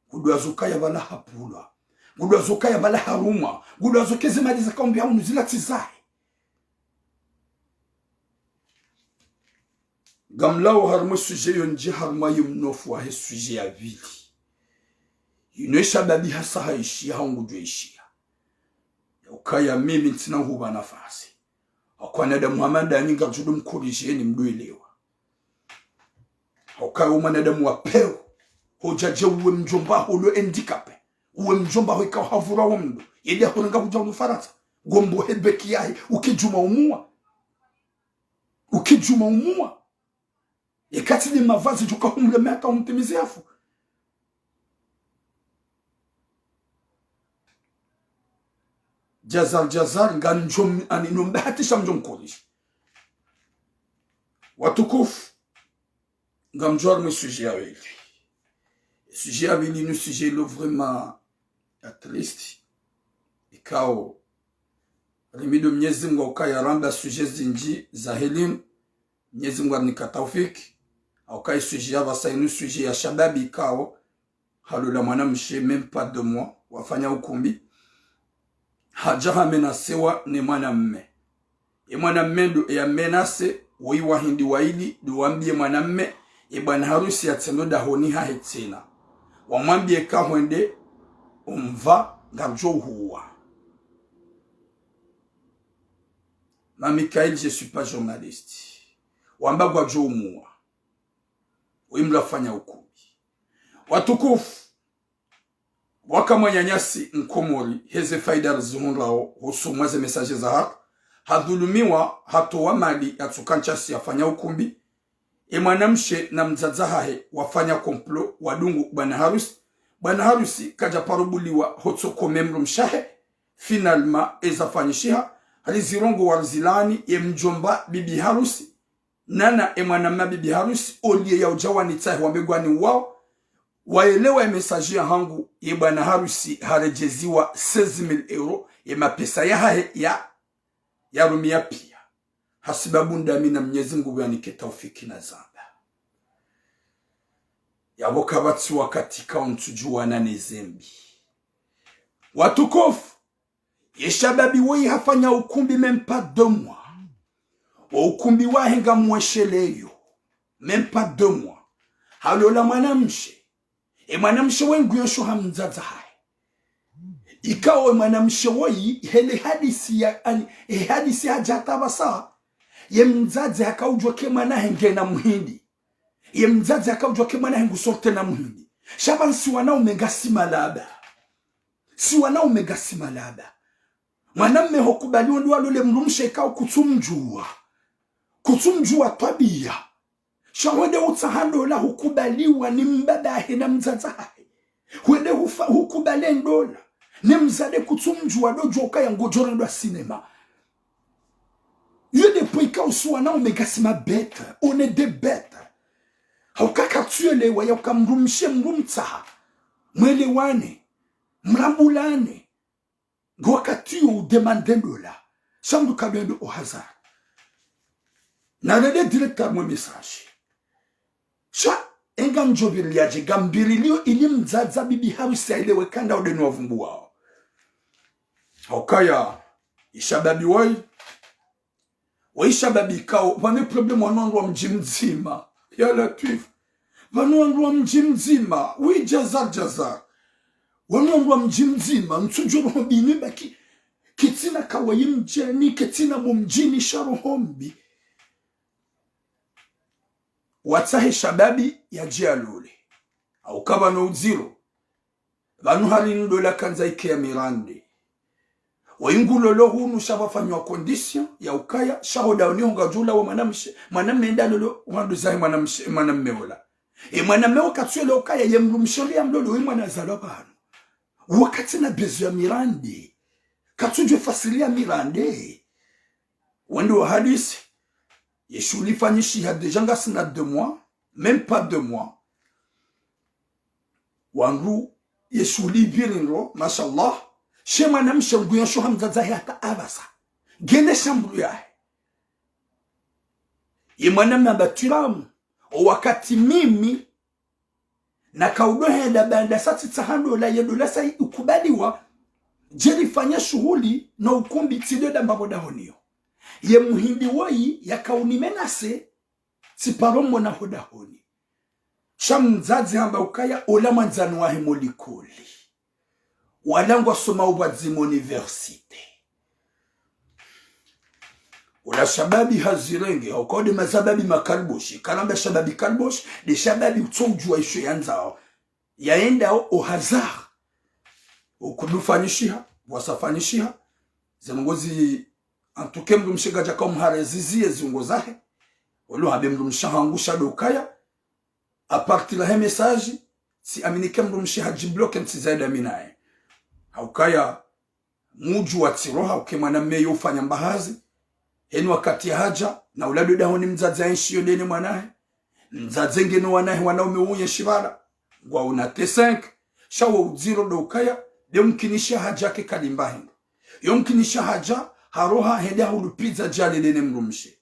Ngudjuwa zo ukaya pvala hapvulwa. Ngudjuwa zo ukaya pvala harumwa. Ngudjuwa zo ukaya ze mali zaka umbiha unu zila tsi zahe. Ngamlawo harumwa e sujet yo ndji harumwa yo mnofu wahe sujet ya pvili. Inu e shababi hasa haishiya hau ngudjo ishiya. Ya ukaya mimi ntsina huba nafasi. Hauka wanadamu hama ndanyi ngardjo ndo mkorijeni mdjuwe elewa. Hauka wo mwanadamu wa pewu. Hudja dje uwe mdjomba ho lo handicapé. Uwe mdjomba ho ikao havurwa wo mdru. Yende ho renga hudja hunu Farantsa. Ngombo he beki yahe. Ukidjuma umuwa. Ukidjuma umuwa. Ye katsi ni mavazi djuka humlemea hata humtimizi hafu. Jazar, Jazar, ngamdjo m-, ani, no mbahatisha mdjo mkoriji. Watukufu, ngamdjo harumwa e sujet ya pvili. E sujet ya pvili inu sujet lo vraiment ya triste. Ikao, rimido Mnyezi Mngu ukaya ramba sujet zindji za helimu. Mnyezi Mngu arinika taufiki. Hauka e sujet ya pvasa inu sujet ya shababi ikao halola mwanamshe, même pas deux mois, wafanya ukumbi. Hadja hamenasewa ne mwanamme. E mwanamme ndo ya menase, woyi wahindi waili, ndo wambiye mwanamme, e bwana harusi yatsendo dahoni hahe tsena. Wamwambiye ka hwende, umva, ngardjo uhuwa. Ma Michael, je suis pas journaliste. Wamba ngwadjo umuwa. Woyi mlafanya ukumbi. Watukufu, waka mwananyasi Mkomori, heze faida rizihundrao, husomwa ze message zahatru, hadhulumiwa, hatowa mali, yatsuka ntsi yafanya ukumbi, e mwanamshe na mdzadze hahe wafanya complot, wadungu bwana harusi, bwana harusi kadja paro buliwa, hotsoka mdrumshe wahe, finalement, eza fanyishiha, rizirongowa rizilani, ye mdjomba bibi harusi, nana e mwanamme bibi harusi, oliye ya udja wanitsahe wambe ngwaniuwao, waelewa e message yahangu, ye bwana harusi haredjeziwa seize mille euros, ye mapesa yahahe ya, yarumiya piya. Hasibabu ndami na Mnyezi Mngu yanike taufiki na zamba. Yapvo kapvatsi wakati kauntsudjuwana ne zembi. Watukufu, ye shababi woyi hafanya ukumbi même pas deux mois. Wo ukumbi wahe ngamwesheleyo. Même pas deux mois. Halola mwanamshe. E mwanamshe woyi nguyensho ha mdzadze hahe. Ikao e mwanamshe woyi hele hadisi ya, ani, e hadisi hadja hata pvasa. Ye mdzadze haka udjuwa ke mwana hahe ngena muhindi. Ye mdzadze haka udjuwa ke mwana hahe ngu sortir na muhindi. Sha pvanu si wanaume ngasi malaba. Si wanaume ngasi malaba. Mwanamme hukubali wende walole mdrumshe ikao kutsumdjuwa. Kutsumdjuwa twabiya. Sha hwende utsaha ndola hukubaliwa ni mbaba hahe na mdzadze hahe. Hwende hufa-, hukubali ndola. Ne mdzadze kutsumdjuwa ndo djuwa ukaya ngodjo rendwa cinéma. Yo nde pvo ikao si wanaume ngasi ma bêtes, on est des bêtes. Hauka katsuelewa ya uka mdrumshe mdrumtsaha. Mwelewane. Mlambulane. Ngo wakati yo udemande ndola. Sha mdru kadwendo au hasard. Narende direct harumwa e message. Sha, enga ndjo pviriliyadje, ngamviriliyo ili mdzadze bibi harusi yaelewe ka nda ode ni wavumbuwao. Haukaya, e shababi woyi. Woyi shababi ikao, pvanu problème wanu wandru wa mdji mdzima. Ya Latwif. Pvanu wandru wa mdji mdzima. Wi Jazar, Jazar. Wanu wandru wa mdji mdzima. Ntsudjuwa roho mbi ni baki. Ketsina kawayi mdjini, ketsina bo mdjini sha roho mbi. Watsahe shababi yadje yalole. Hauka pvanu udziro. Pvanu hari ndola kandza ike ya mirande. Woyi ngulolo hunu sha pvafanywa condition ya ukaya, sha ho dahoni ho ngadjo ulawa mwanamshe, mwanamme nda lolo, wandru zahe mwanamshe, mwanamme ola. E mwanamme wo katsuelewa ukaya, ye mdrumshe ola ya mlolo, woyi mwana zalwa pvanu. Wo katsina besoin ya mirande. Katsudjuwa fasiri ya mirande. Wende wa hadisi, ye shuhuli ifanyishiha déjà ngasina deux mois, même pas deux mois. Wandru ye shuhuli ipviri ndro, mashallah. She mwanamshe nguyensho ha mdzadze hahe hata apvasa. Ngena shambulu yahe. Ye mwanamme amba twiramu, o wakati mimi, Na kaudo henda baanda sa tsitsaha ndola, ye ndola sa ikubaliwa, dje rifanye shuhuli no ukumbi tsi ndo damba pvo dahoni yo. Ye muhindi woyi yakaunimenase, tsiparo mona ho dahoni. Sha mdzadze hamba ukaya ola mwandzani wahe mo likoli. Wala ngwasomao pvwadzima université. Ola shababi hazirenge, hauka nde mashababi makaliboshi. Karamba shababi kaliboshi, nde shababi utso udjuwa isho yandzao. Yaendao au hasard. Ukudufanyishiha, wasafanyishiha. Ze ndrongo zi, en tout cas, mdrumshe ngadjaka umhare zizi ye ziungo zahe. Walo habe mdrumshe hangu sha ndo ukaya. À partir he message, tsi aminike mdrumshe hadjibloke ntsi zaida mi naye. Haukaya, mudjuwa tsi roha, uke mwanamme yo ufanya mbahazi. Heni wakati ya hadja, na ula ndo dahoni mdzadze aenshi yo ndene mwanahe. Mdzadze ngeno wanahe wanaume uye shibala. Ngwaona T cinq, sha wo udziro ndo ukaya, nde mkinisha hadja ke kalimba hendo. Yo mkinisha hadja, haroha hende hahulupvidza djali ndene mdrumshe.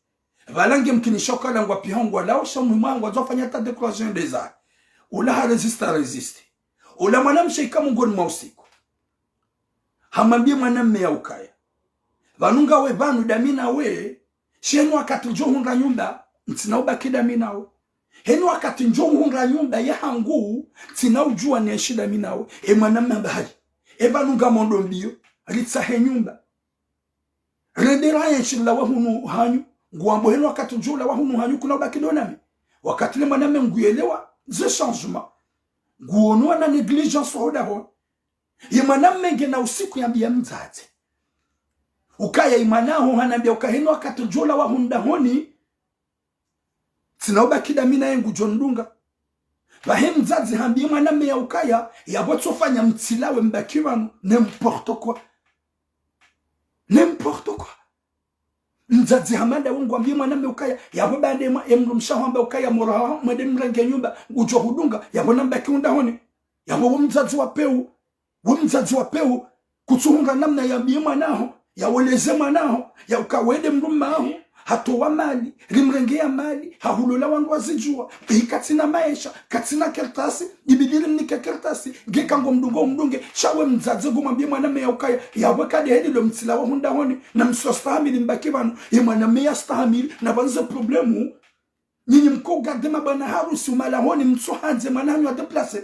Pvala nge mkinisha ukala ngwapiha ngwalao sha muhimu ngwandzo fanya ta décoration ndeza. Ula ha résiste, résiste. Ula mwanamshe ika mongoni mwa usiku. Hamwambie mwanamme ya ukaya. Pvanu ngawe pvanu dami nawe, sha heni wakati ndjo hundra nyumba, ntsina ubaki dami nawe. Heni wakati ndjo hundra nyumba ya hangu, ntsina udjuwa nenshi dami nawe. E mwanamme hamba hayi. E pvanu ngamondro mbiyo, ritsahe nyumba. Rende rayenshi lawa hunu hanyu, ngwambo heni wakati ndjo lawa hunu hanyu kuna ubaki ndo nami. Wakati le mwanamme nguyelewa, ze changement. Nguono wana négligence wa ho dahoni. Ye mwanamme ngena usiku yambia mdzadze. Ukaya ye mwana haho hanambia uka heni wakati ndjo lawa hunu dahoni, ntsina ubaki dami naye ngudjo ndunga. Pvahe mdzadze hambie mwanamme ya ukaya, yapvo tso fanya mtsilawe mbaki pvanu, n'importe quoi. N'importe quoi. Mdzadze hamanda wo ngwambie mwanamme ukaya, yapvo baanda mwa, e mdrumshe hamba ukaya moro haho, mwende mrenge nyumba, ngudjo hudunga, yapvo nambaki ho dahoni. Yapvo wo mdzadze wa peu. Wo mdzadze wa peu, kutsuhundra namna yambie mwana haho, yaweleze mwana haho, ya uka we nde mdrumme haho, hatowa mali, rimrengea mali, hahulola wandru wazidjuwa, ihi katsina maesha, katsina kartasi, ibidi rimnike kartasi, nge ka ngomdungo umdunge, sha we mdzadze ngomwambie mwanamme ya ukaya, yapvo ka nde heli lo mtsilawa hunu dahoni, na mtso stahamili mbaki pvanu, ye mwanamme ya stahamili, na pvanu ze problème, nyinyi mko garder mabwana harusi umalahoni mtso handze mwana hanyu a déplacer.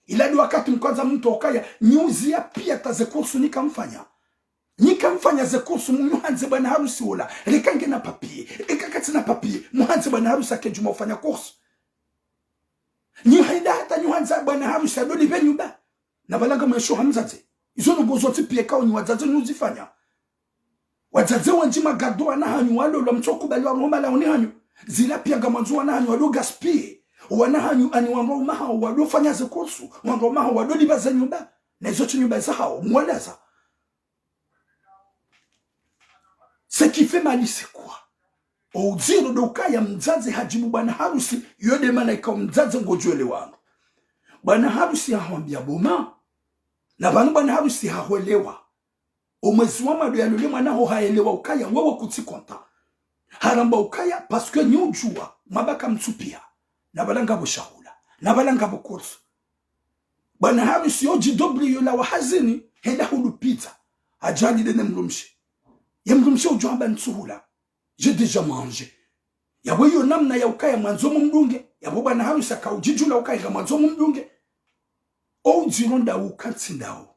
Ila ndo wakati mkandza mtso ukaya, nyi uziya pia ta ze courses nyi kamfanya. Nyi kamfanya ze courses, mu-, muhandze bwana harusi wola, reka ngena papier, eka katsina papier, muhandze bwana harusi ake djuma ufanya courses. Nyi haida hata nyi handza bwana harusi adoli pve nyumba. Na pvala ngamwesho ha mdzadze. Izo ndrongo zontsi pia kao nyi wadzadze nyi uzifanya. Wadzadze wendji magarder wana hanyu walo lwa mtso kubali waroho malahoni hanyu. Zila pia ngamwandzo wana hanyu walo gaspiller. Wana hanyu ani wandru waume hawo walo fanya ze courses, wandru waume hawo walo liba ze nyumba. Na izo tsi nyumba za hawo, mwalaza. Ce qui fait mal, c'est quoi ? O udziro ndo ukaya mdzadze hadjibu bwana harusi, yo nde mana ikao mdzadze ngodjwelewa wandru. Bwana harusi hahwambia bo ma. Na pvanu bwana harusi hahwelewa. O mwezi wa mwando yalole mwana haho haelewa ukaya wewe kutsi content. Haramba ukaya parce que nyi udjuwa, mwamba kamtsupia. Na pvala ngapvo shahula. Na pvala ngapvo courses. Bwana harusi yo djidoublier yo lawa hazini, henda hulu pizza. Hadja halile ne mdrumshe. Ye mdrumshe udjo hamba ntsuhula. J'ai déjà mangé. Yapvo iyo namna ya ukaya mwandzo mumdunge. Yapvo bwana harusi haka udjidjula ukaya ngamwandzo mumdunge. O udziro ndawo ukantsi ndawo.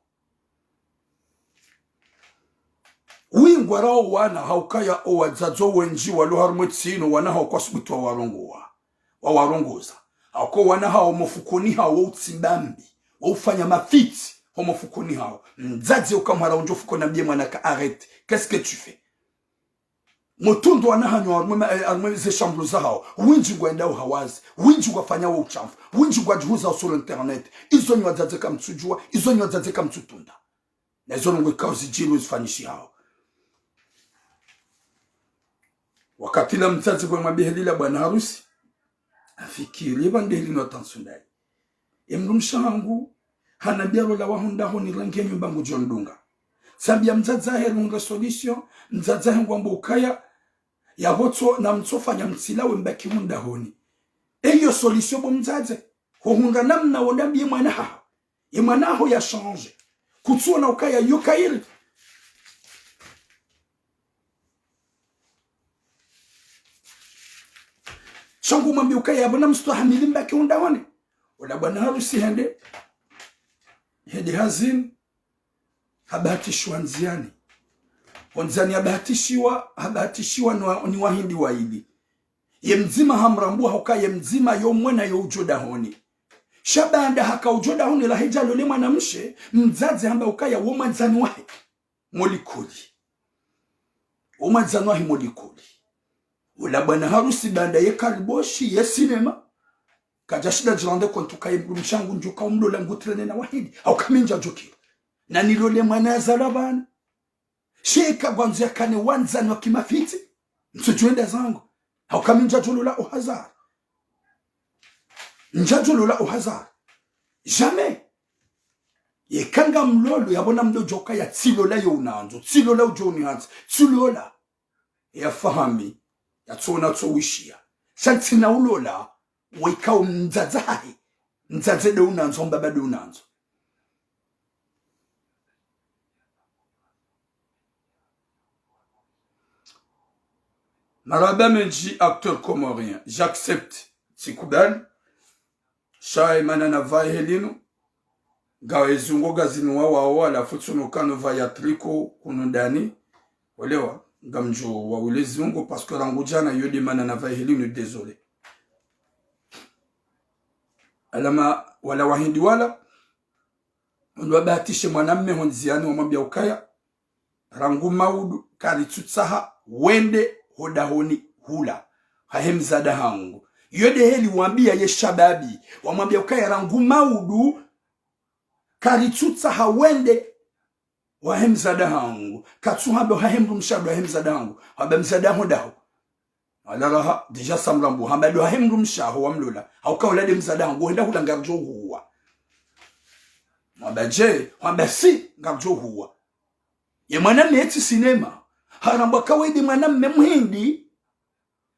Wingwara o wana ha ukaya o wadzadze wendji walo harumwe tsi inu wana hawo kwasubutu wawarongowa, wawarongoza. Hauka wana hawo mofukoni hawo utsimba mbi, wo ufanya mafitsi ho mofukoni hawo. Mdzadze ukamhara undjo fukoni ambie mwana ka arrête. Qu'est-ce que tu fais ? Mutrundo wana hanyu harumwe ma-, eh, harumwe ze shambulu za hawo. Wendji ngwendao hawazi. Wendji ngwafanyao ushamfu. Wendji ngwadjihuzao sur internet. Izo nyi wadzadze kamtsudjuwa. Izo nyi wadzadze kamtsutrunda. Na izo ndrongo ikao zidjiri zifanyishihao. Wakati la mdzadze pvwe mwabihelila bwana harusi, hafikiri pvandeheli no tansu ndayi. Ye mdrumshe hangu, hanambia lola waho ndahoni range nyumba ngudjo ndunga. Tsambia mdzadze hahe lungre solution, mdzadze hahe ngwambo ukaya, yapvo tso, na mtsofanya mtsilawe mbaki ho ndahoni. Eyo solution bo mdzadze, Bo hundra namna wonambie mwana haho. Ye mwana haho ya change. Kutsuona ukaya yo kayiri. Sha ngu mwambia ukaya bo na msitwa hamili mbaki hundahoni. Ola bwana harusi hende. Hende hazini. Habahatishiwa ndziani. Ho ndziani habahatishiwa, habahatishiwa ni wa-, ni wahindi waili. Ye mdzima hamrambua hauka ye mdzima yo mwana yo udjo dahoni. Sha baanda haka udjo dahoni la hedja lole mwanamshe, mdzadze hamba ukaya wo mwandzani wahe mo likoli. Wo mwandzani wahe mo likoli. Ola bwana harusi baanda ye kariboshi ye sinema. Kadja shinda djirande kontu kaye mdrumshe wangu ndjo ka umlola ngu traîner na wahindi. Hauka mi ndjadjo kila. Na nilole mwana yazalwa bana. Sheka ngwandzo yakane wandzani wa kimafiti. Ntsudjo enda zangu. Hauka mi ndjadjo lola au hasard. Ndjadjo lola au hasard. Jamais. Yeka ngamlolo, ya bo na mdru djo kaya tsilola yo unandzo. Tsilola udjo unihantsi. Tsilola. Ya fahami. Ya tsona tso wishiya. Sha ntsina ulola. Weka umdzadze hahe. Mdzadze nde unandzo, mbaba nde unandzo. Marahaba mendji acteur comorien. J'accepte. Tsikubali. Sha ye mana na vahe linu. Nga ezungo gazinu wa wao, halafu tsuno kano vaya triko kunu ndani. Welewa, ngamdjo wa wile zungo, parce que rangu djana yo nde mana na vahe linu, désolé. Alama, wala wahindi wala, ndo wabahatishe mwanamme ho ndziani wamwambia ukaya, rangu maudu, karitsutsaha wende ho dahoni hula. Hahe mdzadze hangu. Yo nde heli wambia ye shababi. Wamwambia ukaya rangu maudu, karitsutsaha wende wahe mdzadze hangu. Katsu hamba hahe mdrumshe ndo wahe mdzadze hangu. Hamba mdzadze ho daho. Wala raha, déjà samrambu. Hamba ndo wahe mdrumshe haho wamlola. Hauka ola nde mdzadze hangu. Henda hula ngardjo huwa. Hamba dje, hamba si, ngardjo huwa. Ye mwanamme etsi sinema. Harambwa kawaida mwanamme muhindi.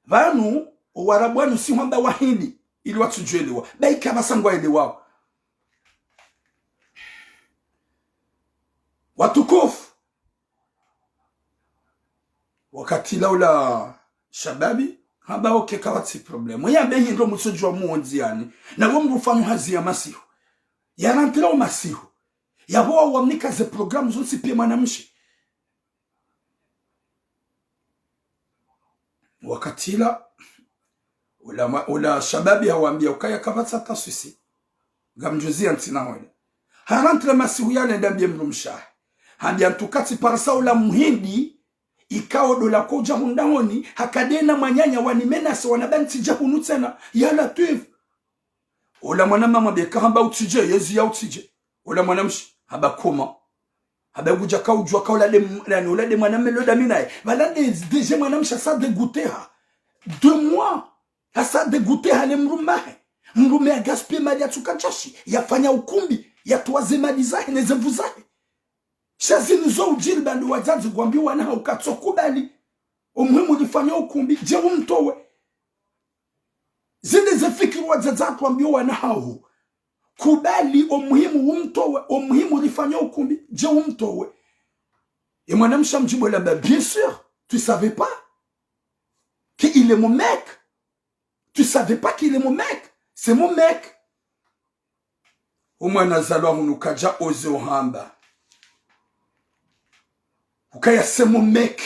Pvanu, owarabu wanu si hwamba wahindi, ili watsudjwelewa. Bahi kapvatsi ngwaelewao. Watukufu. Wakati ula ula shababi, hamba ok kapvatsi problème. Yambe hindru mutsudjuwa muonzi yani. Na wo mdru ufanya hazi ya masihu. Ya rantila o masihu. Yapvo wao wamnika ze programme zontsi pia mwanamshe. Wakati ula, ula ma-, ula shababi hawambia ukaya kapvatsi hata souci. Ngamdjuzi ya ntsina hwele. Harantila masihu yale ndambie mdrumshe hahe. Hambia ntukatsi parisa ula muhindi, ikao ndo ola kodja hundahoni, haka ndena mwananya wanimenase wanamba ntsidja hunu tsena, ya Latwif. Ola mwanamme hamwambia ka hamba utsidje, yezi ya utsidje. Ola mwanamshe, hamba comment. Hamba ngudja ka udjuwa ka ola nde m-, nani, ola nde mwanamme lo nda mi naye. Pvala nde, déjà mwanamshe hasa dégoûté ha. Deux mois. Hasa dégoûté ha ne mdrumme hahe. Mdrumme ya gaspiller mali ya tsuka ntsashi. Yafanya ukumbi. Yatowa ze mali zahe ne ze nvu zahe. Sha zinu zo udjiri pvandru wadzadze ngwambio wana hawo katso kubali. O muhimu rifanye ukumbi, dje umtowe. Zinde ze fikira wadzadze watru wambio wana hawo. Kubali o muhimu umtowe, o muhimu rifanye ukumbi, dje umtowe. E mwanamshe hamdjibu hamba, bien sûr, tu savais pas qu'il est mon mec. Tu savais pas qu'il est mon mec. C'est mon mec. O mwana zalwa hunu kadja oze uhamba ukaya c'est mon mec.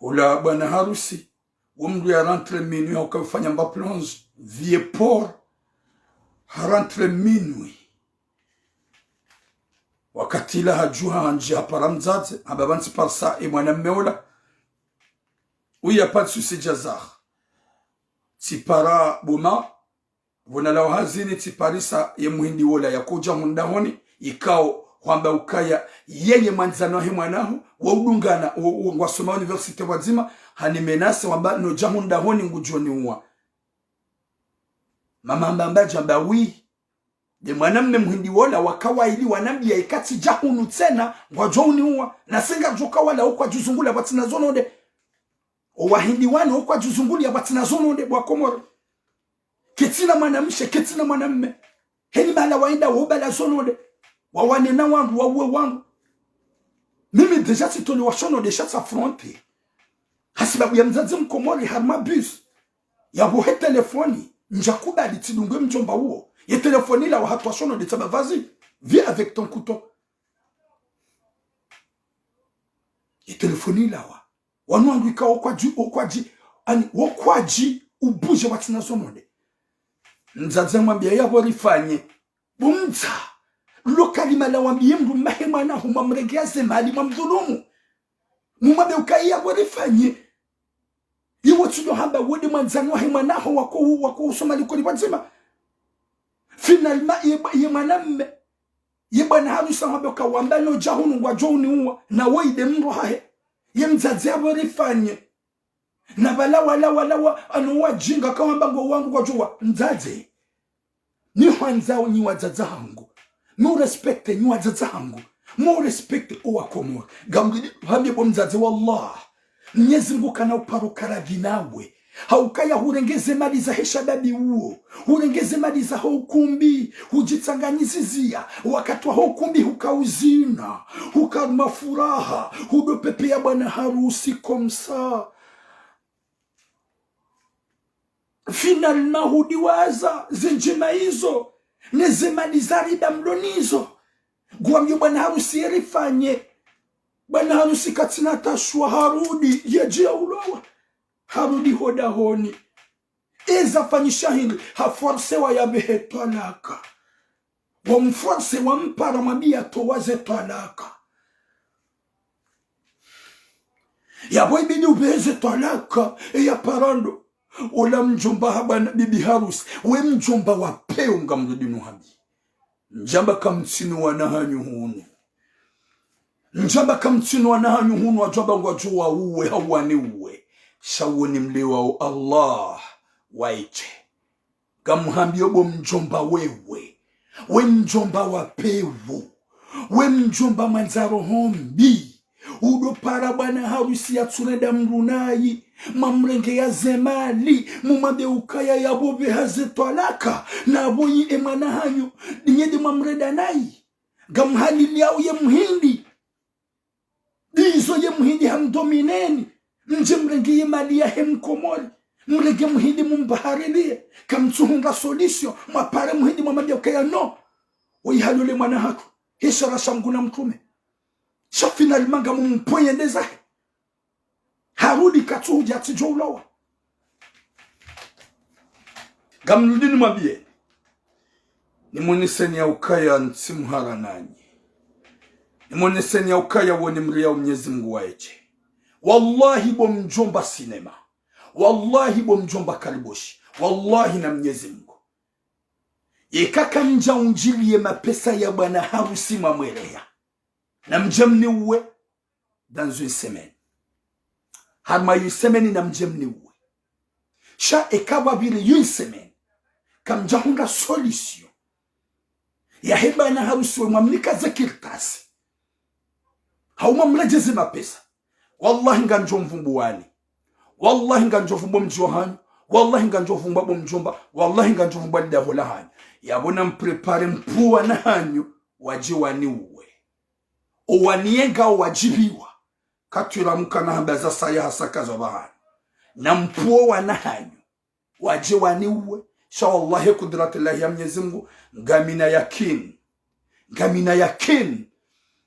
Ola bwana harusi, wo mdru ya rentre minuit, hauka ufanya mba plonge, vieux porc, ha rentre minuit. Wakati ula hadjuha handji hapara mdzadze, hamba pvanu tsiparisa e mwanamme ola. Oui, y a pas de souci, Jazar. Tsipara boma, pvo nalawa hazini tsiparisa ye muhindi wola ya kodja hundahoni, ikao hwamba ukaya yeye mwandzani wahe mwana haho, wa udungana, wo, wo, ngwasoma université pvwadzima, hanimenase wamba nodja hundahoni ngudjo niuwa. Mama hamba hamba djamba oui. Nde mwanamme muhindi wola waka waili wanambia eka tsidja hunu tsena, ngwadjo uniuwa, na se ngardjo ka wala okwadjuzungulia pvwatsina zo nonde. O wahindi wanu okwadjuzungulia pvwatsina zo nonde bo wa Komori. Ketsina mwanamshe, ketsina mwanamme. Heni mahala waenda wobala zo node. Wawane na wandru, wauwe wandru. Mimi déjà tsitolewa sho node sha s'affronter. Hasibabu ya mdzadze mkomori harumwa bus. Yapvo he telefoni, ndjakubali tsidungwe mdjomba uwo. Ye telefoni ilawa hatwa sho node tsamba vas-y, viens avec ton couteau. Ye telefoni ilawa. Wanu wandru ikao kwadji, o kwadji, ani, wo kwadji, ubuje watsina zo node. Mdzadze amwambia yapvo rifanye. Bo mdza, lo kalima la wambiye mdru mme wahe mwana haho mwamrenge ya ze mali mwamdhulumu. Mumwambe ukaya yapvo rifanye. Iwo tsidjo hamba wode mwandzani wahe mwana haho wako, wako usoma likoli pvadzima. Finalement, ye, ye mwanamme. Ye bwana harusi amwambe uka wamba nodja hunu ngwadjo uniuwa. Na wo ide mdru hahe. Ye mdzadze yapvo rifanye. Na pvala wala, wala, wa, ano wadjinga kawamba ngo wangu kwadjuwa. Mdzadze. Nihwandzao nyi wadzadze hangu. Mi urespecte nyi wadzadze hangu. Mi urespecte owa Komori. Ngamdjo hambia bo mdzadze wallah. Mnyezi Mungu kana uparo karadhi nawe. Haukaya hurenge ze mali zahe shababi uwo. Hurenge ze mali zaho ukumbi. Hudjitsanganyizizia. Wakati waho ukumbi huka uzina. Huka mafuraha. Hudo pepe ya bwana harusi comme ça. Finalement, hudiwaza ze ndjema izo, ne ze mali za riba mlo nizo. Ngwambio bwana harusi ye rifanye. Bwana harusi katsina tashwa harudi, yedje ya ulowa. Harudi ho dahoni. Eza fanyisha hindri, haforsewa yapvehe twalaka. Wamforse wampara mwambia towa ze twalaka. Yapvo ibidi upvehe ze twalaka, eya para ndo. Ola mdjomba ha bwana bibi harusi, we mdjomba wa pewu ngamrudi nuhambi. Ndjamba kamtsina wana hanyu hunu. Ndjamba kamtsina wana hanyu hunu wadjo amba ngwadjo wauwe, hau waniuwe. Sha wo ni mlewao Allah, waishe. Ngamhambio bo mdjomba wewe. We mdjomba wa pewu. We mdjomba mwandza roho mbi. Udo para bwana harusi yatsurenda mdru nayi. Mwamrenge ya ze mali. Mumwambe ukaya yapvo pveha ze twalaka. Na pvo yi e mwana hanyu. Dinye de mwamrenda nayi. Ngamhaliliao ye muhindi. Ndizo ye muhindi hamdomineni. Mdje mrenge ye mali yahe mkomori. Mrenge muhindi mumbaharilie. Kamtsuhundra solution. Mwapare muhindi mwamwambia ukaya no. Woyi halole mwana hatru. He shara sha Mngu na mtrume. Sha finalement ngamumpoye nde zahe. Harudi katsuhudja tsidjo ulowa. Ngamrudi nimwambie. Nimwoneseni ya ukaya ntsi muhara nanyi. Nimwoneseni ya ukaya wo ni mriyao Mnyezi Mungu waishe. Wallahi bo mdjomba sinema. Wallahi bo mdjomba kariboshi. Wallahi na Mnyezi Mungu. Yeka kamdja undjiliye mapesa ya bwana harusi mwamweleya. Na mdje mniuwe. Dans une semaine. Harumwa une semaine na mdje mniuwe. Sha eka pvapviri une semaine. Kamdja hundra solution. Yahe bwana harusi we mwamnika ze kartasi. Hau mwamredjeze mapesa. Wallahi ngandjo mvumbuwani. Wallahi ngandjo vumbuwa mdji wa hanyu. Wallahi ngandjo vumbuwa bo mdjomba. Wallahi ngandjo vumbuwa lidaho la hanyu. Yapvo na mprepare mpvuwa na hanyu. Wadje waniuwe. Owaniye ngao wadjibiwa. Katwira mkana hamba za saya hasaka za pvahanu. Na mpvuwa wana hanyu. Wadje waniuwe. Sha wallahi kudratillahi ya Mnyezi Mungu. Ngamina yakini. Ngamina yakini.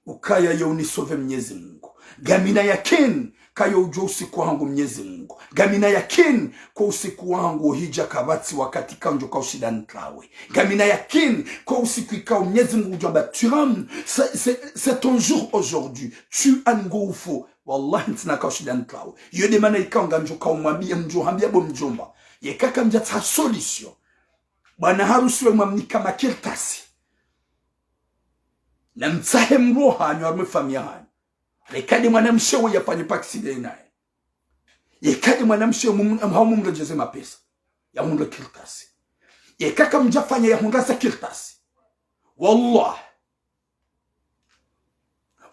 Ukaya yo unisove Mnyezi Mungu. Ngamina yakini. Kayo udjo usiku wahangu Mnyezi Mungu. Ngamina yakini. Ko usiku wahangu ohidja kapvatsi wakati kandjo kaushinda ntrawe. Ngamina yakini. Ko usiku ikao Mnyezi Mungu udjo amba tu ram. C'est, c'est, c'est ton jour aujourd'hui. Tu an ngoufu. Wallahi ntsina kaushinda ntrawe. Yo de mana ikao ngandjo kaumwambia mdjo hambia bo mdjomba. Yeka kamdjatsaha solution. Bwana harusi we mwamnika makartasi. Na mtsahe mdru hanyu harumwa famiyi hanyu. Yeka de mwanamshe we yafanye paksi de naye. Yeka de mwanamshe mum-, hau mumredjeze mapesa. Yahundre kartasi. Yeka kamdjafanya yahundra za kartasi. Wallahi.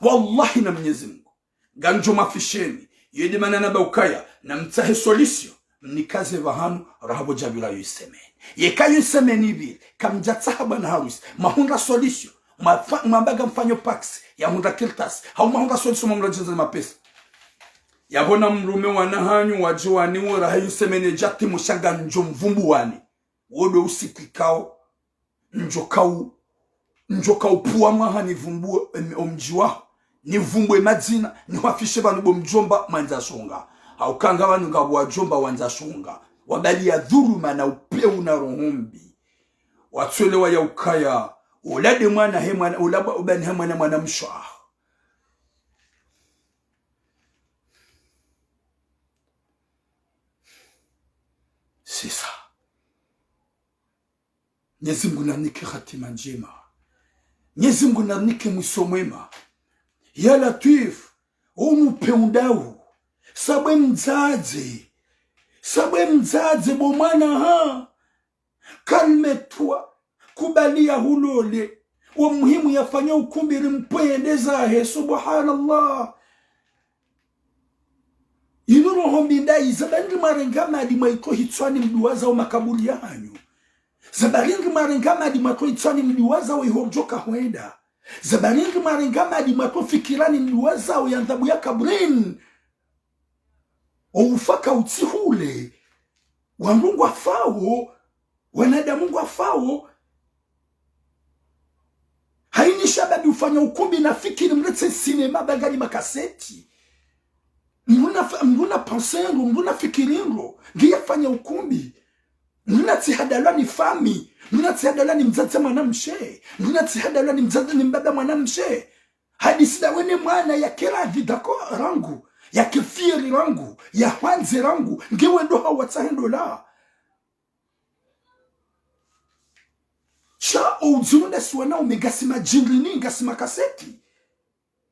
Wallahi na Mnyezi Mungu. Ngandjo mafisheni. Yo de mana namba ukaya. Na mtsahe solution. Mnikaze pvahanu, raha pvo djapvira une semaine. Yeka une semaine ipviri, kamdjatsaha bwana harusi, mahundra solution, mwafa-, mwamba ngamfanyo pax, ya hundra kartasi, hau mahundra solution mwamredjeze mapesa. Yapvo na mdrume wana hanyu, wadje waniwo, raha une semaine idjatimu sha ngamdjo mvumbuwani. Wo ndo usiku ikao ndjo kau, ndjo kaupvua mwaha nivumbuwe em-, omdji waho, nivumbuwe madzina, nihwafishe pvanu bo mdjomba mwandza shonga. Hauka nga pvanu ngapvo wadjomba wandza shonga. Wabali ya dhuluma na upvewu na roho mbi. Watsuelewa ya ukaya, ola nde mwana he mwana, ola ba-, oba ni he mwana mwanamshe waho. C'est ça. Mnyezi Mngu nanike hatima ndjema. Mnyezi Mngu nanike mwiso mwema. Ya Latwif, unupve undawu. Sabwe mdzadze. Sabwe mdzadze bo mwana ha. Calme-toi. Kubali ya hulole. Wa muhimu yafanya ukumbi ili mpvwende zahe. Subhanallah. Inu roho mbi ndayi, za bari ndri mwarenga mali mwaitro hitswani mduwaza o makaburi yahanyu. Za bari ndri mwarenga mali mwatro hitswani mduwaza o iho mdjoka hwenda. Za bari ndri mwarenga mali mwatro fikirani mduwaza o ya ndhabu ya kaburini. O ufa kautsi hule. Wandru ngwafawo, wanadamu ngwafawo. Hayini shababi ufanya ukumbi na fikiri mretse sinema bangani makaseti. Mruna fa-, mruna pense ndro, mruna fikiri ndro, ngiye fanya ukumbi. Mruna tsi hadalwa ni fami, mruna tsi hadalwa ni mdzadze mwanamshe, mruna tsi hadalwa ni mdzadze ni mbaba mwanamshe. Hadisi ndawe ne mwana yake radhi d'accord rangu, yake fier rangu, ya hwandze rangu, nge wendo hawatsahe ndola. Sha o udzirunda si wanaume ngasi madjindrini, ngasi makaseti.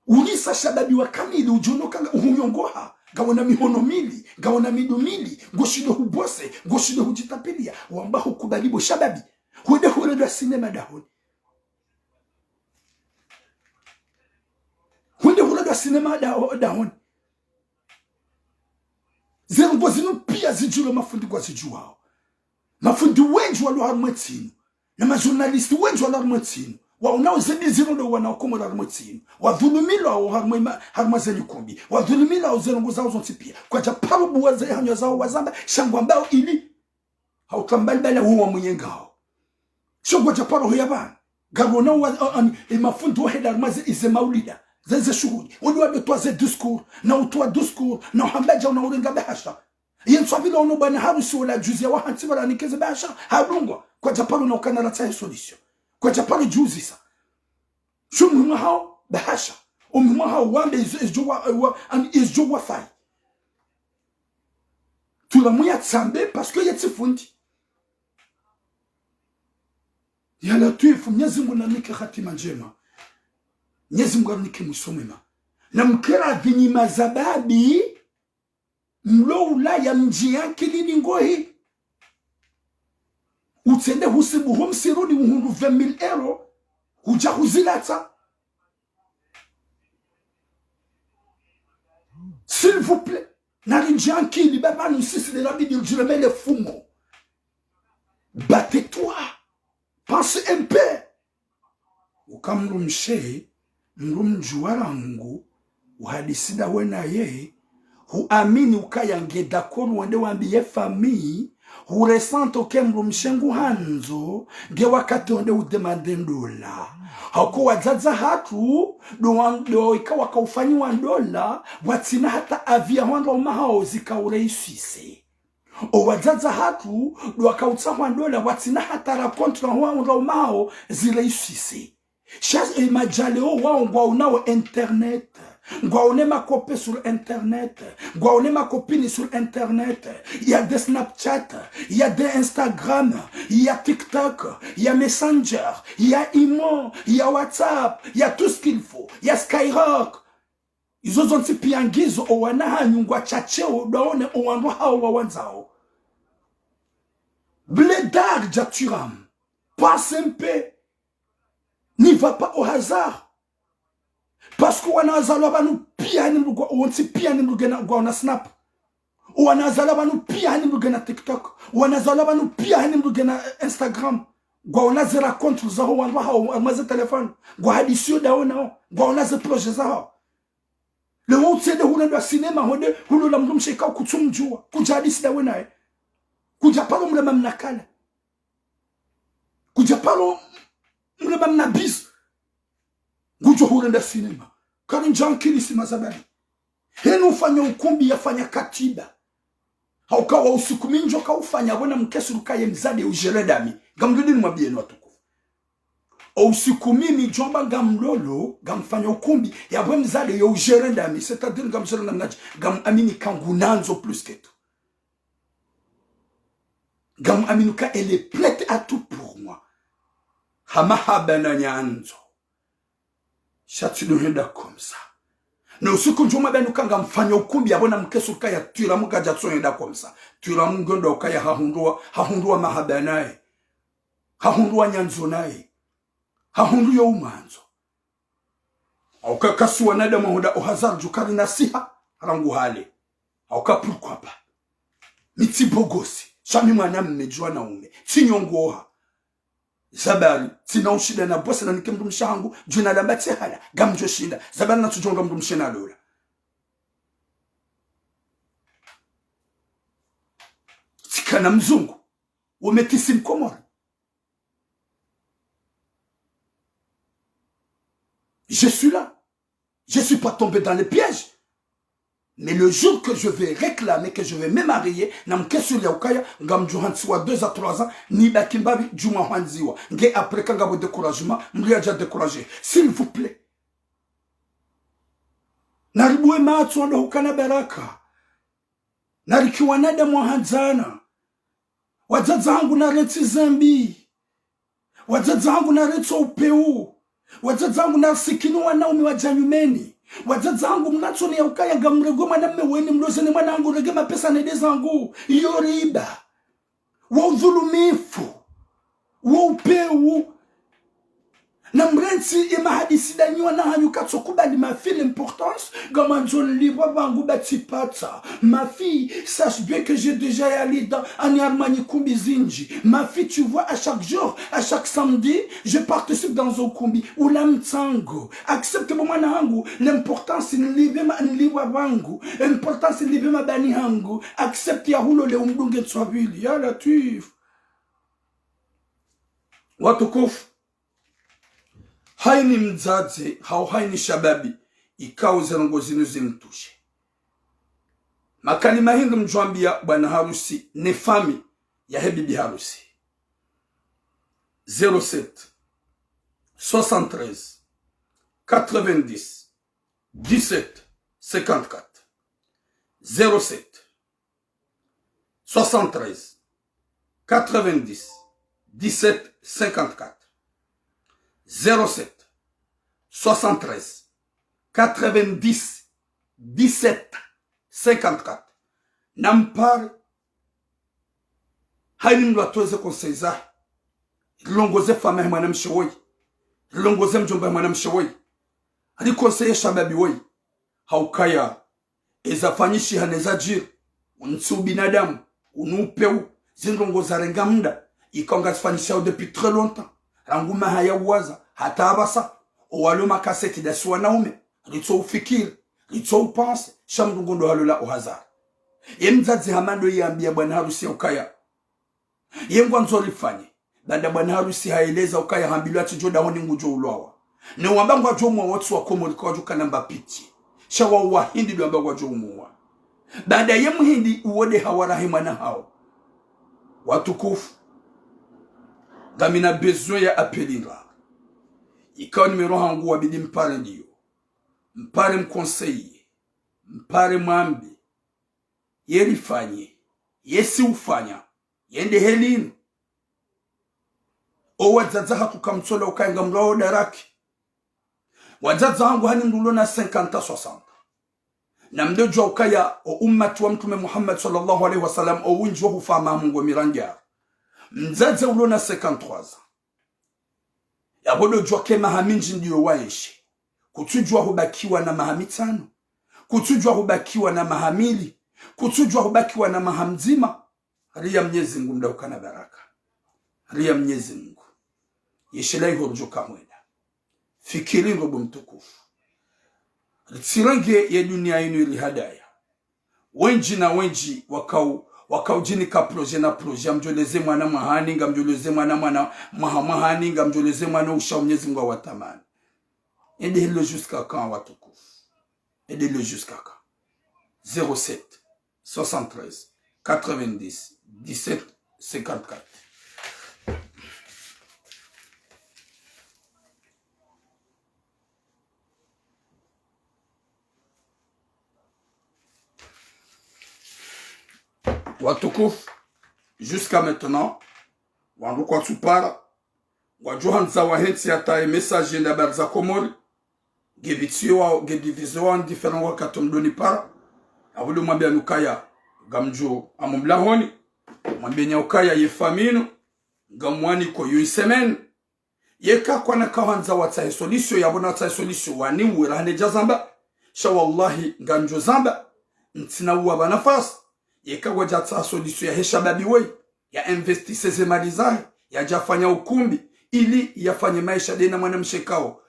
Ulisa shababi wa kamili udjono kanga uhunyongoha, ngawona mihono mili, ngawona midru mili, ngoshindo hubose, ngoshindo hudjitapiliya, wamba hukubali bo shababi. Hwende huredwa sinema dahoni. Hwende huredwa sinema da-, dahoni. Ze ndrongo zinu piya zidjiro mafundi ngwazidjuwao. Mafundi wendji walo harumwa entsi inu. Na majournaliste wendji walo harumwa entsi inu. Waonao ze mbi zinu ndo wana wa Komori harumwa entsi inu. Wadhulumilwao harumwa ema-, harumwa ze nyikumbi. Wadhulumilwao ze ndrongo zao zontsi piya. Kwadja paro buwa ze hanywa zao wazamba, sha ngwambao ili. Hauka mbali bala wo wa mwenye ngao. Sha ngwadja paro huya pvanu. Ngapvo na wa, a-, ani, e mafundi wahenda harumwa ze, ize maulida. Ze, ze shuhuli. Wende wado towa ze discours. Na utowa discours. Na uhamba dja una urenga bahasha. Ye ntswa pvila ono bwana harusi wola juzi ya wahantsi pvala nikeze bahasha. Hadungwa. Kwadja paro na ukana latsahe solution. Kwadja paro djuzisa. Sho muhimu hao, bahasha. O muhimu hao wambe izo, izo wa, wa, ani, izo wafayi. Tula muya tsambe, parce que ye tsi fundi. Ya Latwifu, Mnyezi Mngu nanike hatima ndjema. Mnyezi Mngu nanike mwiso mwema. Na mkera vinyi mazababi, mlo ulaya mdji ya nkili ni ngohi. Utsende husibu ho msiruni uhundru vingt mille euros, hudja huzilatsa. S'il vous plaît, nari ndji ya nkili, baba nu sisi de la Bible, je remets le fumo. Battez-toi. Pense un peu. Uka mdrumshe, mdrumdjuwa rangu, uhadisi ndawe naye, huamini ukaya nge d'accord wende wambiye famille, hu ressente uke mdrumshe nguhandzo, nge wakati wende udemande ndola. Hauka wadzadze hatru, ndo wa-, ndo ika wakaufanyiwa ndola, watsina hata avis ya wandru waume hao zika ureiswise. O wadzadze hatru, ndo wakautsaha ndola, watsina hata rencontre ho wandru waume hao zireiswise. Sha, e, madjale o wao ngwaonao internet. Ngwaone makope sur internet. Ngwaone makopini sur internet. Il y a des Snapchat, il y a des Instagram, il y a TikTok, il y a Messenger, il y a Imo, il y a WhatsApp, il y a tout ce qu'il faut, il y a Skyrock. Izo zontsi piya ngizo, o wana hanyu ngwashasheo, ndo waone o wandru hao wawandzao. Blédard dja turam. Pense un peu. N'y va pas au hasard. Parce que wana wazalwa pvanu piya ni mdru ngwa, wontsi piya ni mdru ngena ngwaona Snap. Wanazalwa pvanu piya hani mdru ngena TikTok. Wanazalwa pvanu piya hani mdru ngena, eh, Instagram. Ngwaona ze rencontre zaho wandru hawo, harumwa ze téléphone. Ngwahadisiyo ndawo nawo. Ngwaona ze projet zaho. Leo utsende hule ndo cinéma honde, hulola mdrumshe ikao kutsumdjuwa. Kudjahadisi ndawe naye. Kudjaparo mlema mnakala. Kudjaparo mlema mnabizi. Ngudjo hule nda cinéma. Kari ndjankili si mazabali. Henu ufanya ukumbi yafanya katiba. Hauka wo usiku mi ndjo kaufanya pvo na mkesuru kaye mdzadze ujere ndami. Ngamrudi nimwambiyeni watukufu. O usiku mi mi djomba ngamlolo, ngamfanya ukumbi, yapvo mdzadze yo ujere ndami, c'est-à-dire ngamjere namnadje, ngamamini ka ngunandzo plus que tout. Ngamamini ka elle est prête à tout pour moi. Ha mahaba na nyandzo. Sha tsi ndo henda comme ça. No usiku ndjomwambiyani uka ngamfanya ukumbi, yapvo na mkesuru kaya twira mkaja tso henda comme ça. Twira mngondo ukaya hahundrwa, hahundrwa mahaba naye. Hahundrwa nyandzo naye. Hahundru yo umwandzo. Hauka kasi wanadamu honda o hasard djukari nasiha, rangu hale. Hauka pourquoi pas. Mi tsi bogosi, sha mi mwanamme djuwa na ume, tsi nyongoha. Zabari, tsina ushinda na bosi na nike mdrumshe hangu, djuna lamba tsi hala, ngamdjo shinda. Zabari na tsudjonga mdrumshe na lola. Tsikana mzungu, umetisi mkomori. Je suis là. Je suis pas tombé dans le piège. Mais le jour que je vais réclamer, que je vais me marier, na mkesuru ya ukaya, ngamdjo hantsiwa deux à trois ans, nibaki mbapvi, djuma hwandziwa. Nge après ka ngapvo découragement, mdru yadja décourager. S'il vous plaît. Naribuwe matso ndo hukana baraka. Narike wanadamu wahandzana. Wadzadze hangu narentsi zambi. Wadzadze hangu narentsi upeu. Wadzadze hangu narisikini wanaume wadja nyumeni. Wadzadze hangu mnatsoni ya ukaya ngamrenge mwanamme weni mloze ne mwana hangu renge mapesa nende zangu. Iyo riba. Wo udhulumifu. Wo upeu. Na mrentsi ye mahadisi ndanyi wana hanyu katsokubali ma fille l'importance, ngamwandzo nlipvwa pvangu ba tsipatsa. Ma fille, sache bien que j'ai déjà yalida, ani harumwa nyikumbi zindji. Ma fille, tu vois, à chaque jour, à chaque samedi, je participe dans un kumbi. Ula mtsango. Accepte bo mwana hangu, l'importance nlipve ma, nlipvwa pvangu. Importance nlipve mabani hangu. Accepte ya hulole umdunge ntswa pvili. Ya Latwif. Watukufu, hayini mdzadze, hau hayini shababi, ikao ze ndrongoo zinu zimtushe. Makalima hindri mdjwambiya bwana harusi, ne fami yahe bibi harusi. Zéro sept, soixante-treize, quatre-vingt-dix, dix-sept, cinquante-quatre. Zéro sept, soixante-treize, quatre-vingt-dix, dix-sept, cinquante-quatre. Zéro sept, soixante-treize, quatre-vingt-dix, dix-sept, cinquante-quatre. Nampare, hayini mdru atowe ze conseil zahe. Rilongoze fami yahe mwanamshe woyi. Rilongoze mdjomba yahe mwanamshe woyi. Riconseille shababi woyi. Haukaya eza fanyishiha neza djiri, unu tsi ubinadamu, unu upeu, zindrongoo zarenga mda, ikao ngazifanyishihao depuis très longtemps, rangu maha ya uwaza, hata apvasa, owalo makaseti ndasi wanaume, ritso ufikiri, ritso upenser, sha mdru ngondo halola o hasard. Ye mdzadze hama ndo yambiya bwana harusi ya ukaya ye ngwandzo rifanye. Baanda bwana harusi haeleza ukaya hambilwa atsi djo dahoni ngudjo ulwawa. Ne wamba ngwadjo mwawa tsi wa Komori kawadjo kana mba pitié. Sha wa wahindi ndo wamba ngwadjo umwawa. Baanda ye muhindi uwo nde hawara he mwana hawo. Watukufu. Ngamina besoin ya appel ndraru. Ikao numéro hangu wabidi mpare ndiyo. Mpare mconseiller. Mpare mwambe. Ye rifanye. Ye si ufanya. Yende helini. O wadzadze hatru kamtsola ukaya ngamlwawo daraki. Wadzadze hangu hani mdru ulo na cinquante à soixante. Na mdodjuwa ukaya o ummati wa Mtrume Muhammad swallallahu alayhi wa sallam, o windji wa hufa maha mengo mirandraru. Mdzadze ulo na cinquante-trois ans. Yapvo dodjuwa ke maha mindji ndiyo waenshi. Kutsudjuwa hubakiwa na maha mitsanu. Kutsudjuwa hubakiwa na maha mili. Kutsudjuwa hubakiwa na maha mdzima. Riya Mnyezi Mngu mdru ukana baraka. Riya Mnyezi Mngu. Yeshela iho rudjo kamwenda. Fikiri ndo bo mtukufu. Ritsirenge ye dunia inu irihadaya. Wendji na wendji wakau, wakau djinika projet na projet, ngamdjoleze mwana mwahani, ngamdjoleze mwana mwana, mwaha mwahani, ngamdjoleze mwana usha Mnyezi Mngu awatamani. Ende hilo jusqu'à quand, watukufu? Ende hilo jusqu'à quand? Zéro sept, soixante-treize, quatre-vingt-dix, dix-sept, cinquante-quatre. Watukufu, jusqu'à maintenant, wandru kwatsupara, ngwadjo handza wahentsi hata ye message yende Habari za Komori, nge pvitsi wa, nge division wa différents wakati mdoni para, abudu mwambia nukaya, ngamdjo amu mlahoni, mwambia nya ukaya ye famille inu, ngamwaniko yo une semaine, yeka kwana kahandza watsahe solution, yabona watsahe solution, waniuwe rahane dja zamba. Sha wallahi, ngandjo zamba, ntsina uwa ba nafasi. Yeka wadja tsaha solution yahe shababi weyi, ya investise ze mali zahe, yadja fanya ukumbi, ili yafanye maesha de na mwanamshe kao.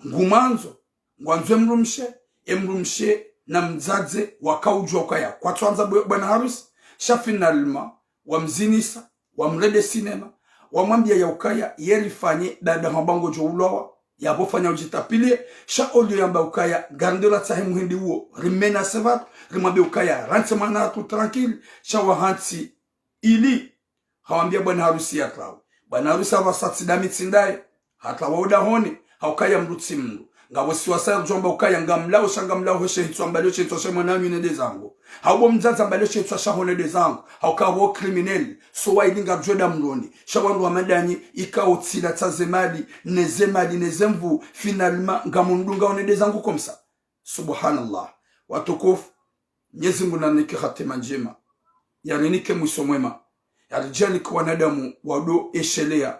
Ngumandzo, ngwandzo e mdrumshe, e mdrumshe na mdzadze wakaudjuwa ukaya kwatsuandza bwe-, bwana harusi, sha finalement, wamzinisa, wamrende sinema, wamwambia ya ukaya, ye rifanye dada hamba ngodjo ulawa, yapvo fanya udjitapilie, sha olio yamba ukaya, ngarendo ratsahe muhindi uwo, rimenase pvatru, rimwambie ukaya, rantsi mwana hatru tranquille, sha wahantsi ili, hawambia bwana harusi yatrawe. Bwana harusi hapvasa tsi dami tsi ndaye, hatrawa udahoni, ha ukaya mdru tsi mdru. Ngapvo siwasa ya kudjwamba ukaya ngamlao sha ngamlao heshe hitswa mbalio she hitswa she mwananyu nende zangu. Hau bo mdzadze mbalio she hitswa shaho nende zangu. Ha ukaya bo criminel, so wa ili ngamdjweda mdroni. Sha wandru wa madanyi, ikao tsila tsa ze mali, ne ze mali, ne ze mvu, finalement, ngamundunga onende zangu comme ça. Subhanallah. Watukufu, Mnyezi Mngu narinike hatima ndjema. Yarinike mwiso mwema. Yaridjaanike wanadamu wado eshelea.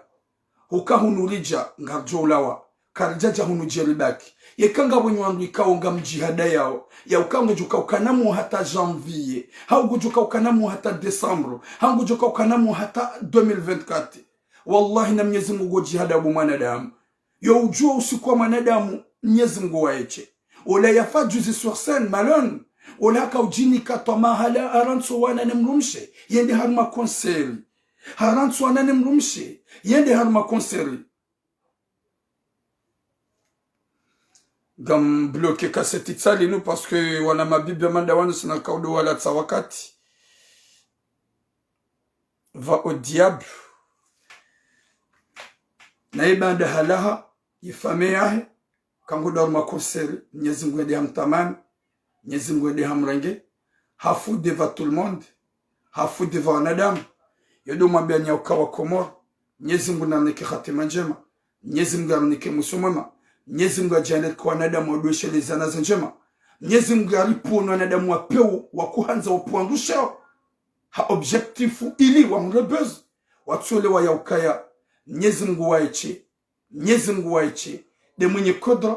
Huka hunu ridja ngaridjo ulawa. Karidjadja hunu djeribaki. Yeka ngapvo nyi wandru ikao ngamdjihadayao. Ya uka ngudjo uka ukana mwaha hata janvier. Hau ngudjo uka ukana mwaha hata décembre. Hau ngudjo uka ukana mwaha hata deux mille vingt-quatre. Wallahi na Mnyezi Mngu ngodjihada bo mwanadamu. Yo udjuwa usiku wa mwanadamu, Mnyezi Mngu waeshe. Ola yafa juzi sur scène, Malone. Ola haka udjinika twamaa hala harantsi wana ne mdrumshe. Yende harumwa concert. Harantsi wana ne mdrumshe. Yende harumwa concert. Ngam bloqué cassette tsali nu parce que wana mabibi ya manda wanu sina kaudo wala tsa wakati. Va au diable. Na ibanda halaha, ye famille yahe, kangu daruma concert, Mnyezi Mngu yende hamtamani, Mnyezi Mngu yende hamrenge, hafu devant tout le monde, hafu devant wanadamu. Yodo mwambia nya uka wa Komori, Mnyezi Mngu narinike hatima ndjema, Mnyezi Mngu yarinike mwiso mwema, Mnyezi Mngu yadjaanike wanadamu wado eshelea zana za ndjema, Mnyezi Mngu yaripvone wanadamu wa pewu, wa kuhandza wapvandushe ha objectif ili wahundre buzz, watsoelewa ya ukaya, Mnyezi Mngu waeshe, Mnyezi Mngu waeshe, de mwenye kudra,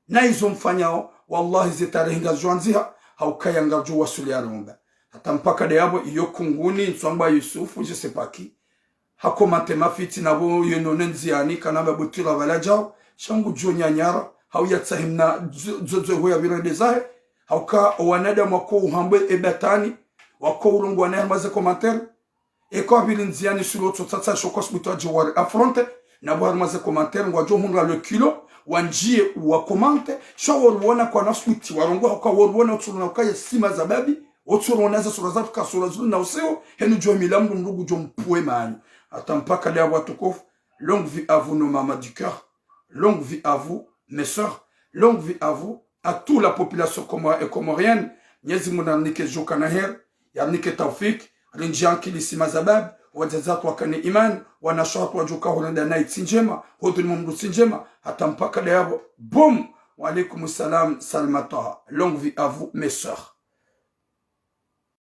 na izo mfanyao, wallahi ze tarehi ngazidjo andziha, ha ukaya ngazidjo wasuli ya romba. Hata mpaka de yapvo iyo kunguni, ntswamba Yusufu, je sais pas qui. Ha commenté mafitina pvo yeno ne ndziani, kana ba butira pvala djao, sha ngudjo nyanyara, hau yatsahe mna dzo, dzo, dzo ho ya pvirende zahe, ha uka wanadamu wako uhambwe ebatani, wako urongowa na harumwa ze commentaire, eka wapviri ndziani sulo tso tsatsa shoko subutu wadje wari affronté, na bo harumwa ze commentaire ngwadjo hundra le kilo, wandjiye wa commenté, sha woruona kwana subuti, warongowa ha uka woruona utsurona uka ye sima za babi, utsurona ze sura za tuka sura zulu na useo, henu djo mila mdru mdru ngudjo mpvuwe manyo. Hata mpaka de yapvo watukufu, longue vie à vous nos mamans du cœur, longue vie à vous mes sœurs, longue vie à vous, à toute la population comorienne et comorienne. Mnyezi Mngu narinike djuka na heri, yarinike taufik, rindjiye ankili sima za babi, wadzadze watru wakane imani, wanashe watru wadjuka hurenda na itsi ndjema, hudhulumu mdru tsi ndjema, hata mpaka de yapvo, boum! Wa alaykum salam, Salma Taha. Longue vie à vous, mes sœurs.